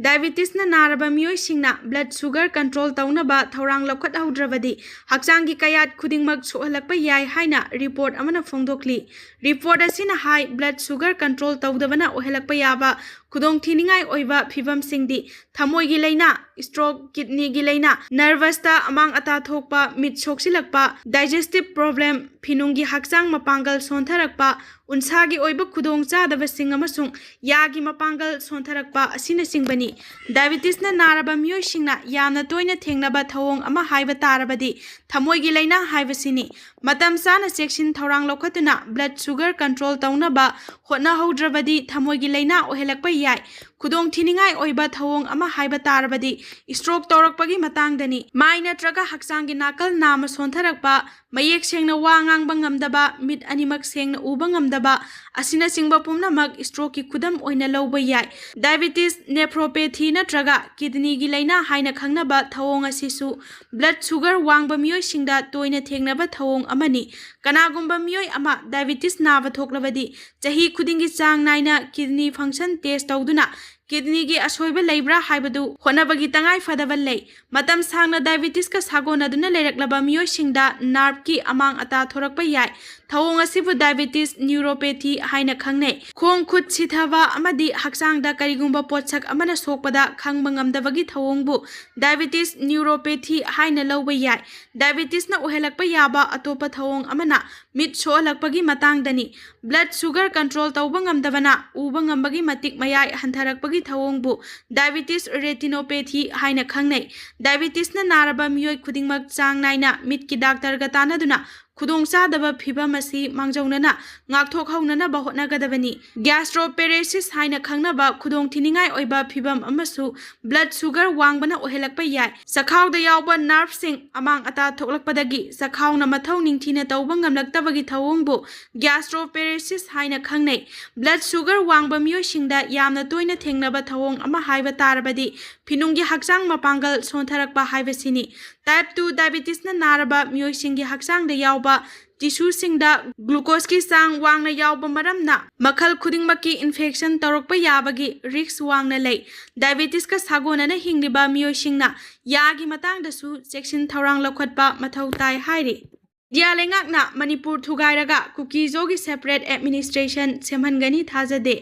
ꯗꯥꯏꯕꯤꯇꯤꯁꯅ ꯅꯥꯔꯕ ꯃꯤꯑꯣꯏꯁꯤꯡꯅ ꯕ꯭ꯂꯗ ꯁꯨꯒꯔ ꯀꯟꯇ꯭ꯔꯣꯜ ꯇꯧꯅꯕ ꯊꯧꯔꯥꯡ ꯂꯧꯈꯠꯍꯧꯗ꯭ꯔꯕꯗꯤ ꯍꯛꯆꯥꯡꯒꯤ ꯀꯌꯥꯠ ꯈꯨꯗꯤꯡꯃꯛ ꯁꯣꯛꯍꯜꯂꯛꯄ ꯌꯥꯏ ꯍꯥꯏꯅ ꯔꯤꯄꯣꯔꯠ ꯑꯃꯅ ꯐꯣꯡꯗꯣꯛꯂꯤ꯫ ꯔꯤꯄꯣꯔꯠ ꯑꯁꯤꯅ ꯍꯥꯏ, ꯕ꯭ꯂꯗ ꯁꯨꯒꯔ ꯀꯟꯇ꯭ꯔꯣꯜ ꯇꯧꯗꯕꯅ ꯑꯣꯏꯍꯜꯂꯛꯄ ꯌꯥꯕ ꯈꯨꯗꯣꯡꯊꯤꯅꯤꯡꯉꯥꯏ ꯑꯣꯏꯕ ꯐꯤꯚꯝꯁꯤꯡꯗꯤ ꯊꯃꯣꯏꯒꯤ ꯂꯥꯏꯅꯥ, ꯁ꯭ꯇ꯭ꯔꯣꯛ, ꯀꯤꯗꯅꯤꯒꯤ ꯂꯥꯏꯅꯥ, ꯅꯔꯚꯁꯇ ꯑꯃꯥꯡ ꯑꯇꯥ ꯊꯣꯛꯄ, ꯃꯤꯠ ꯁꯣꯛꯆꯤꯜꯂꯛꯄ, ꯗꯥꯏꯖꯦꯁꯇꯤꯚ ꯄ꯭ꯔꯣꯕ꯭ꯂꯦꯝ, ꯐꯤꯅꯨꯡꯒꯤ ꯍꯛꯆꯥꯡ ꯃꯄꯥꯡꯒꯜ ꯁꯣꯟꯊꯔꯛꯄ, ꯎꯟꯁꯥꯒꯤ ꯑꯣꯏꯕ ꯈꯨꯗꯣꯡꯆꯥꯗꯕꯁꯤꯡ ꯑꯃꯁꯨꯡ ꯌꯥꯒꯤ ꯃꯄꯥꯡꯒꯜ ꯁꯣꯟꯊꯔꯛꯄ ꯑꯁꯤꯅꯆꯤꯡꯕꯅꯤ꯫ ꯗꯥꯏꯕꯤꯇꯤꯁꯅ ꯅꯥꯔꯕ ꯃꯤꯑꯣꯏꯁꯤꯡꯅ ꯌꯥꯝꯅ ꯇꯣꯏꯅ ꯊꯦꯡꯅꯕ ꯊꯧꯑꯣꯡ ꯑꯃ ꯍꯥꯏꯕ ꯇꯥꯔꯕꯗꯤ ꯊꯃꯣꯏꯒꯤ ꯂꯥꯏꯅꯥ ꯍꯥꯏꯕꯁꯤꯅꯤ꯫ ꯃꯇꯝ ꯆꯥꯅ ꯆꯦꯛꯁꯤꯟ ꯊꯧꯔꯥꯡ ꯂꯧꯈꯠꯇꯨꯅ ꯕ꯭ꯂꯗ ꯁꯨꯒꯔ ꯀꯟꯇ꯭ꯔꯣꯜ ꯇꯧꯅꯕ ꯍꯣꯠꯅꯍꯧꯗ꯭ꯔꯕꯗꯤ ꯊꯃꯣꯏꯒꯤ ꯂꯥꯏꯅꯥ ꯑꯣꯏꯍꯜꯂꯛꯄ ꯌꯥꯏ꯫ ꯈꯨꯗꯣꯡ ꯊꯤꯅꯤꯡꯉꯥꯏ ꯑꯣꯏꯕ ꯊꯧꯑꯣꯡ ꯑꯃ ꯍꯥꯏꯕ ꯇꯥꯔꯕꯗꯤ stroke ꯇꯧꯔꯛꯄꯒꯤ ꯃꯇꯥꯡꯗꯅꯤ꯫ ꯃꯥꯏ ꯅꯠꯇ꯭ꯔꯒ ꯍꯛꯆꯥꯡꯒꯤ ꯅꯥꯀꯜ ꯅꯥꯝꯃ ꯁꯣꯟꯊꯔꯛꯄ, ꯃꯌꯦꯛ ꯁꯦꯡꯅ ꯋꯥ ꯉꯥꯡꯕ ꯉꯝꯗꯕ, ꯃꯤꯠ ꯑꯅꯤꯃꯛ ꯁꯦꯡꯅ ꯎꯕ ꯉꯝꯗꯕ ꯑꯁꯤꯅꯆꯤꯡꯕ ꯄꯨꯝꯅꯃꯛ strokeꯀꯤ ꯈꯨꯗꯝ ꯑꯣꯏꯅ ꯂꯧꯕ ꯌꯥꯏ꯫ Diabetes nephropathy ꯅꯠꯇ꯭ꯔꯒ kidneyꯒꯤ ꯂꯥꯏꯅꯥ ꯍꯥꯏꯅ ꯈꯪꯅꯕ ꯊꯧꯑꯣꯡ ꯑꯁꯤꯁꯨ blood sugar ꯋꯥꯡꯕ ꯃꯤꯑꯣꯏꯁꯤꯡꯗ ꯇꯣꯏꯅ ꯊꯦꯡꯅꯕ ꯊꯧꯑꯣꯡ ꯑꯃꯅꯤ꯫ ꯀꯅꯥꯒꯨꯝꯕ ꯃꯤꯑꯣꯏ ꯑꯃ diabetes ꯅꯥꯕ ꯊꯣꯛꯂꯕꯗꯤ ꯆꯍꯤ ꯈꯨꯗꯤꯡꯒꯤ ꯆꯥꯡ ꯅꯥꯏꯅ kidney function test ꯇꯧꯗꯨꯅ kidneyꯒꯤ ꯑꯁꯣꯏꯕ ꯂꯩꯕ꯭ꯔꯥ ꯍꯥꯏꯕꯗꯨ ꯍꯣꯠꯅꯕꯒꯤ ꯇꯉꯥꯏ ꯐꯗꯕ ꯂꯩ꯫ ꯃꯇꯝ ꯁꯥꯡꯅ diabetesꯀ ꯁꯥꯒꯣꯟꯅꯗꯨꯅ ꯂꯩꯔꯛꯂꯕ ꯃꯤꯑꯣꯏꯁꯤꯡꯗ nerveꯀꯤ ꯑꯃꯥꯡ ꯑꯇꯥ ꯊꯣꯔꯛꯄ ꯌꯥꯏ꯫ ꯊꯧꯑꯣꯡ ꯑꯁꯤꯕꯨ diabetes neuropathy ꯍꯥꯏꯅ ꯈꯪꯅꯩ꯫ ꯈꯣꯡ ꯈꯨꯠ ꯁꯤꯊꯕ ꯑꯃꯗꯤ ꯍꯛꯆꯥꯡꯗ ꯀꯔꯤꯒꯨꯝꯕ ꯄꯣꯠꯁꯛ ꯑꯃꯅ ꯁꯣꯛꯄꯗ ꯈꯪꯕ ꯉꯝꯗꯕꯒꯤ ꯊꯧꯑꯣꯡꯕꯨ diabetes neuropathy ꯍꯥꯏꯅ ꯂꯧꯕ ꯌꯥꯏ꯫ Diabetesꯅ ꯑꯣꯏꯍꯜꯂꯛꯄ ꯌꯥꯕ ꯑꯇꯣꯞꯄ ꯊꯧꯑꯣꯡ ꯑꯃꯅ ꯃꯤꯠ ꯁꯣꯛꯍꯜꯂꯛꯄꯒꯤ ꯃꯇꯥꯡꯗꯅꯤ꯫ Blood sugar control ꯇꯧꯕ ꯉꯝꯗꯕꯅ ꯎꯕ ꯉꯝꯕꯒꯤ ꯃꯇꯤꯛ ꯃꯌꯥꯏ ꯍꯟꯊꯔꯛꯄꯒꯤ ꯊꯧꯑꯣꯡꯕꯨ diabetes retinopathy ꯍꯥꯏꯅ ꯈꯪꯅꯩ꯫ Diabetesꯅ ꯅꯥꯔꯕ ꯃꯤꯑꯣꯏ ꯈꯨꯗꯤꯡꯃꯛ ꯆꯥꯡ ꯅꯥꯏꯅ ꯃꯤꯠꯀꯤ ꯗꯥꯛꯇꯔꯒ ꯇꯥꯟꯅꯗꯨꯅ ꯈꯨꯗꯣꯡꯆꯥꯗꯕ ꯐꯤꯚꯝ ꯑꯁꯤ ꯃꯥꯡꯖꯧꯅꯅ ꯉꯥꯛꯊꯣꯛꯍꯧꯅꯅꯕ ꯍꯣꯠꯅꯒꯗꯕꯅꯤ꯫ Gastroparesis ꯍꯥꯏꯅ ꯈꯪꯅꯕ ꯈꯨꯗꯣꯡ ꯊꯤꯅꯤꯡꯉꯥꯏ ꯑꯣꯏꯕ ꯐꯤꯚꯝ ꯑꯃꯁꯨ blood sugar ꯋꯥꯡꯕꯅ ꯑꯣꯏꯍꯜꯂꯛꯄ ꯌꯥꯏ꯫ ꯆꯈꯥꯎꯗ ꯌꯥꯎꯕ nerveꯁꯤꯡ ꯑꯃꯥꯡ ꯑꯇꯥ ꯊꯣꯛꯂꯛꯄꯗꯒꯤ ꯆꯈꯥꯎꯅ ꯃꯊꯧ ꯅꯤꯡꯊꯤꯅ ꯇꯧꯕ ꯉꯝꯂꯛꯇꯕꯒꯤ ꯊꯧꯑꯣꯡꯕꯨ gastroparesis ꯍꯥꯏꯅ ꯈꯪꯅꯩ꯫ Blood sugar ꯋꯥꯡꯕ ꯃꯤꯑꯣꯏꯁꯤꯡꯗ ꯌꯥꯝꯅ ꯇꯣꯏꯅ ꯊꯦꯡꯅꯕ ꯊꯧꯑꯣꯡ ꯑꯃ ꯍꯥꯏꯕ ꯇꯥꯔꯕꯗꯤ ꯐꯤꯅꯨꯡꯒꯤ ꯍꯛꯆꯥꯡ ꯃꯄꯥꯡꯒꯜ ꯁꯣꯟꯊꯔꯛꯄ ꯍꯥꯏꯕꯁꯤꯅꯤ꯫ Type two diabetesꯅ ꯅꯥꯔꯕ ꯃꯤꯑꯣꯏꯁꯤꯡꯒꯤ ꯍꯛꯆꯥꯡꯗ ꯌꯥꯎꯕ tissueꯁꯤꯡꯗ glucoseꯀꯤ ꯆꯥꯡ ꯋꯥꯡꯅ ꯌꯥꯎꯕ ꯃꯔꯝꯅ ꯃꯈꯜ ꯈꯨꯗꯤꯡꯃꯛꯀꯤ infection ꯇꯧꯔꯛꯄ ꯌꯥꯕꯒꯤ risk ꯋꯥꯡꯅ ꯂꯩ꯫ Diabetesꯀ ꯁꯥꯒꯣꯟꯅꯅ ꯍꯤꯡꯂꯤꯕ ꯃꯤꯑꯣꯏꯁꯤꯡꯅ ꯌꯥꯒꯤ ꯃꯇꯥꯡꯗꯁꯨ ꯆꯦꯛꯁꯤꯟ ꯊꯧꯔꯥꯡ ꯂꯧꯈꯠꯄ ꯃꯊꯧ ꯇꯥꯏ ꯍꯥꯏꯔꯤ꯫ ꯏꯟꯗꯤꯌꯥ ꯂꯩꯉꯥꯛꯅ ꯃꯅꯤꯄꯨꯔ ꯊꯨꯒꯥꯏꯔꯒ ꯀꯨꯀꯤꯖꯣꯒꯤ separate administration ꯁꯦꯝꯍꯟꯒꯅꯤ ꯊꯥꯖꯗꯦ꯫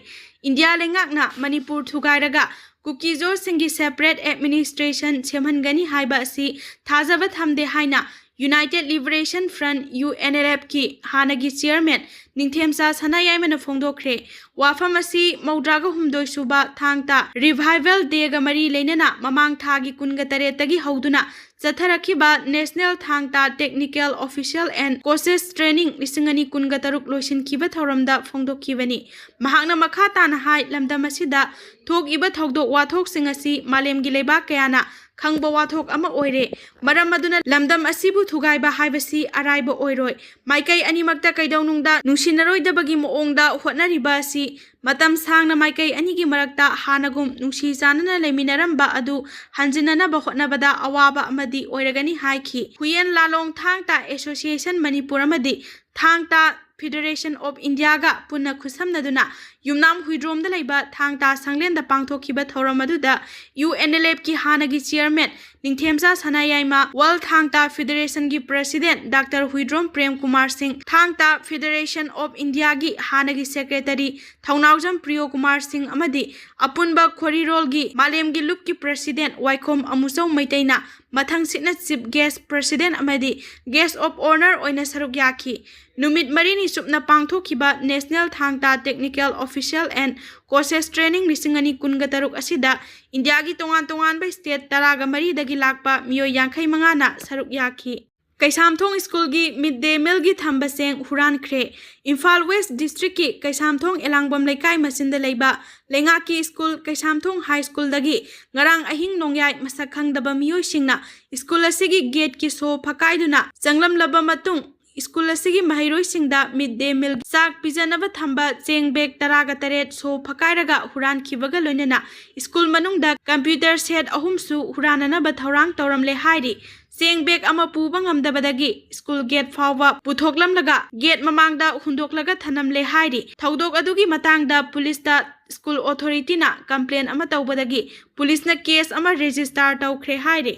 ꯏꯟꯗꯤꯌꯥ ꯂꯩꯉꯥꯛꯅ ꯃꯅꯤꯄꯨꯔ ꯊꯨꯒꯥꯏꯔꯒ ꯀꯨꯀꯤꯖꯣꯁꯤꯡꯒꯤ separate administration ꯁꯦꯝꯍꯟꯒꯅꯤ ꯍꯥꯏꯕ ꯑꯁꯤ ꯊꯥꯖꯕ ꯊꯝꯗꯦ ꯍꯥꯏꯅ United Liberation Front, U N L F ꯀꯤ ꯍꯥꯟꯅꯒꯤ chairman ꯅꯤꯡꯊꯦꯝꯆꯥ ꯁꯅꯥꯌꯥꯏꯃꯅ ꯐꯣꯡꯗꯣꯛꯈ꯭ꯔꯦ꯫ ꯋꯥꯐꯝ ꯑꯁꯤ ꯃꯧꯗ꯭ꯔꯥꯒ ꯍꯨꯝꯗꯣꯏ ꯁꯨꯕ ꯊꯥꯡ ꯇꯥ Revival Dayꯒ ꯃꯔꯤ ꯂꯩꯅꯅ ꯃꯃꯥꯡ ꯊꯥꯒꯤ ꯀꯨꯟꯒ ꯇꯔꯦꯠꯇꯒꯤ ꯍꯧꯗꯨꯅ ꯆꯠꯊꯔꯛꯈꯤꯕ National ꯊꯥꯡ ꯇꯥ Technical Official and Coaches Training ꯂꯤꯁꯤꯡ ꯑꯅꯤ ꯀꯨꯟꯒ ꯇꯔꯨꯛ ꯂꯣꯏꯁꯤꯟꯈꯤꯕ ꯊꯧꯔꯝꯗ ꯐꯣꯡꯗꯣꯛꯈꯤꯕꯅꯤ꯫ ꯃꯍꯥꯛꯅ ꯃꯈꯥ ꯇꯥꯅ ꯍꯥꯏ, ꯂꯝꯗꯝ ꯑꯁꯤꯗ ꯊꯣꯛꯏꯕ ꯊꯧꯗꯣꯛ ꯋꯥꯊꯣꯛꯁꯤꯡ ꯑꯁꯤ ꯃꯥꯂꯦꯝꯒꯤ ꯂꯩꯕꯥꯛ ꯀꯌꯥꯅ ꯈꯪꯕ ꯋꯥꯊꯣꯛ ꯑꯃ ꯑꯣꯏꯔꯦ꯫ ꯃꯔꯝ ꯑꯗꯨꯅ ꯂꯝꯗꯝ ꯑꯁꯤꯕꯨ ꯊꯨꯒꯥꯏꯕ ꯍꯥꯏꯕꯁꯤ ꯑꯔꯥꯏꯕ ꯑꯣꯏꯔꯣꯏ꯫ ꯃꯥꯏꯀꯩ ꯑꯅꯤꯃꯛꯇ ꯀꯩꯗꯧꯅꯨꯡꯗ ꯅꯨꯡꯁꯤꯅꯔꯣꯏꯗꯕꯒꯤ ꯃꯑꯣꯡꯗ ꯍꯣꯠꯅꯔꯤꯕ ꯑꯁꯤ ꯃꯇꯝ ꯁꯥꯡꯅ ꯃꯥꯏꯀꯩ ꯑꯅꯤꯒꯤ ꯃꯔꯛꯇ ꯍꯥꯟꯅꯒꯨꯝ ꯅꯨꯡꯁꯤ ꯆꯥꯟꯅꯅ ꯂꯩꯃꯤꯟꯅꯔꯝꯕ ꯑꯗꯨ ꯍꯟꯖꯤꯟꯅꯅꯕ ꯍꯣꯠꯅꯕꯗ ꯑꯋꯥꯕ ꯑꯃꯗꯤ ꯑꯣꯏꯔꯒꯅꯤ ꯍꯥꯏꯈꯤ꯫ ꯍꯨꯏꯌꯦꯟ ꯂꯥꯂꯣꯡ ꯊꯥꯡ ꯇꯥ Association ꯃꯅꯤꯄꯨꯔ ꯑꯃꯗꯤ ꯊꯥꯡ ꯇꯥ Federation of Indiaꯒ ꯄꯨꯟꯅ ꯈꯨꯠꯁꯝꯅꯗꯨꯅ ꯌꯨꯝꯅꯥꯝ ꯍꯨꯏꯗ꯭ꯔꯣꯝꯗ ꯂꯩꯕ ꯊꯥꯡ ꯇꯥ ꯁꯪꯂꯦꯟꯗ ꯄꯥꯡꯊꯣꯛꯈꯤꯕ ꯊꯧꯔꯝ ꯑꯗꯨꯗ U N L F ꯀꯤ ꯍꯥꯟꯅꯒꯤ chairman ꯅꯤꯡꯊꯦꯝꯆꯥ ꯁꯅꯥꯌꯥꯏꯃ, World ꯊꯥꯡ ꯇꯥ Federationꯒꯤ president Doctor ꯍꯨꯏꯗ꯭ꯔꯣꯝ ꯄ꯭ꯔꯦꯝ ꯀꯨꯃꯥꯔ ꯁꯤꯡ, ꯊꯥꯡ ꯇꯥ Federation of Indiaꯒꯤ ꯍꯥꯟꯅꯒꯤ secretary ꯊꯧꯅꯥꯎꯖꯝ ꯄ꯭ꯔꯤꯌꯣ ꯀꯨꯃꯥꯔ ꯁꯤꯡ ꯑꯃꯗꯤ ꯑꯄꯨꯟꯕ ꯈꯣꯔꯤꯔꯣꯜꯒꯤ ꯃꯥꯂꯦꯝꯒꯤ ꯂꯨꯞꯀꯤ president ꯋꯥꯏꯈꯣꯝ ꯑꯃꯨꯆꯧ ꯃꯩꯇꯩꯅ ꯃꯊꯪꯁꯤꯠꯅ chief guest, president ꯑꯃꯗꯤ guest of honour ꯑꯣꯏꯅ ꯁꯔꯨꯛ ꯌꯥꯈꯤ꯫ ꯅꯨꯃꯤꯠ ꯃꯔꯤꯅꯤ ꯆꯨꯞꯅ ꯄꯥꯡꯊꯣꯛꯈꯤꯕ National ꯊꯥꯡ ꯇꯥ Technical Official and Coaches Training ꯂꯤꯁꯤꯡ ꯑꯅꯤ ꯀꯨꯟꯒ ꯇꯔꯨꯛ ꯑꯁꯤꯗ ꯏꯟꯗꯤꯌꯥꯒꯤ ꯇꯣꯉꯥꯟ ꯇꯣꯉꯥꯟꯕ state ꯇꯔꯥꯒ ꯃꯔꯤꯗꯒꯤ ꯂꯥꯛꯄ ꯃꯤꯑꯣꯏ ꯌꯥꯡꯈꯩ ꯃꯉꯥꯅ ꯁꯔꯨꯛ ꯌꯥꯈꯤ꯫ ꯀꯩꯁꯥꯝꯊꯣꯡ ꯁ꯭ꯀꯨꯜꯒꯤ mid day mealꯒꯤ ꯊꯝꯕ ꯆꯦꯡ ꯍꯨꯔꯥꯟꯈ꯭ꯔꯦ꯫ ꯏꯝꯐꯥꯜ West Districtꯀꯤ ꯀꯩꯁꯥꯝꯊꯣꯡ ꯑꯦꯂꯥꯡꯕꯝ ꯂꯩꯀꯥꯏ ꯃꯆꯤꯟꯗ ꯂꯩꯕ ꯂꯩꯉꯥꯛꯀꯤ ꯁ꯭ꯀꯨꯜ ꯀꯩꯁꯥꯝꯊꯣꯡ High Schoolꯗꯒꯤ ꯉꯔꯥꯡ ꯑꯍꯤꯡ ꯅꯣꯡꯌꯥꯏ ꯃꯁꯛ ꯈꯪꯗꯕ ꯃꯤꯑꯣꯏꯁꯤꯡꯅ ꯁ꯭ꯀꯨꯜ ꯑꯁꯤꯒꯤ gateꯀꯤ ꯁꯣ ꯐꯛꯀꯥꯏꯗꯨꯅ ꯆꯪꯂꯝꯂꯕ ꯃꯇꯨꯡ, ꯁ꯭ꯀꯨꯜ ꯑꯁꯤꯒꯤ ꯃꯍꯩꯔꯣꯏꯁꯤꯡꯗ mid day meal ꯆꯥꯛ ꯄꯤꯖꯅꯕ ꯊꯝꯕ ꯆꯦꯡ bag ꯇꯔꯥꯒ ꯇꯔꯦꯠ ꯁꯣ ꯐꯛꯀꯥꯏꯔꯒ ꯍꯨꯔꯥꯟꯈꯤꯕꯒ ꯂꯣꯏꯅꯅ ꯁ꯭ꯀꯨꯜ ꯃꯅꯨꯡꯗ computer set ꯑꯍꯨꯝꯁꯨ ꯍꯨꯔꯥꯟꯅꯅꯕ ꯊꯧꯔꯥꯡ ꯇꯧꯔꯝꯂꯦ ꯍꯥꯏꯔꯤ꯫ ꯆꯦꯡ bag ꯑꯃ ꯄꯨꯕ ꯉꯝꯗꯕꯗꯒꯤ ꯁ꯭ꯀꯨꯜ gate ꯐꯥꯎꯕ ꯄꯨꯊꯣꯛꯂꯝꯂꯒ gate ꯃꯃꯥꯡꯗ ꯍꯨꯟꯗꯣꯛꯂꯒ ꯊꯅꯝꯂꯦ ꯍꯥꯏꯔꯤ꯫ ꯊꯧꯗꯣꯛ ꯑꯗꯨꯒꯤ ꯃꯇꯥꯡꯗ ꯄꯨꯂꯤꯁꯇ ꯁ꯭ꯀꯨꯜ authorityꯅ complain ꯑꯃ ꯇꯧꯕꯗꯒꯤ ꯄꯨꯂꯤꯁꯅ case ꯑꯃ register ꯇꯧꯈ꯭ꯔꯦ ꯍꯥꯏꯔꯤ꯫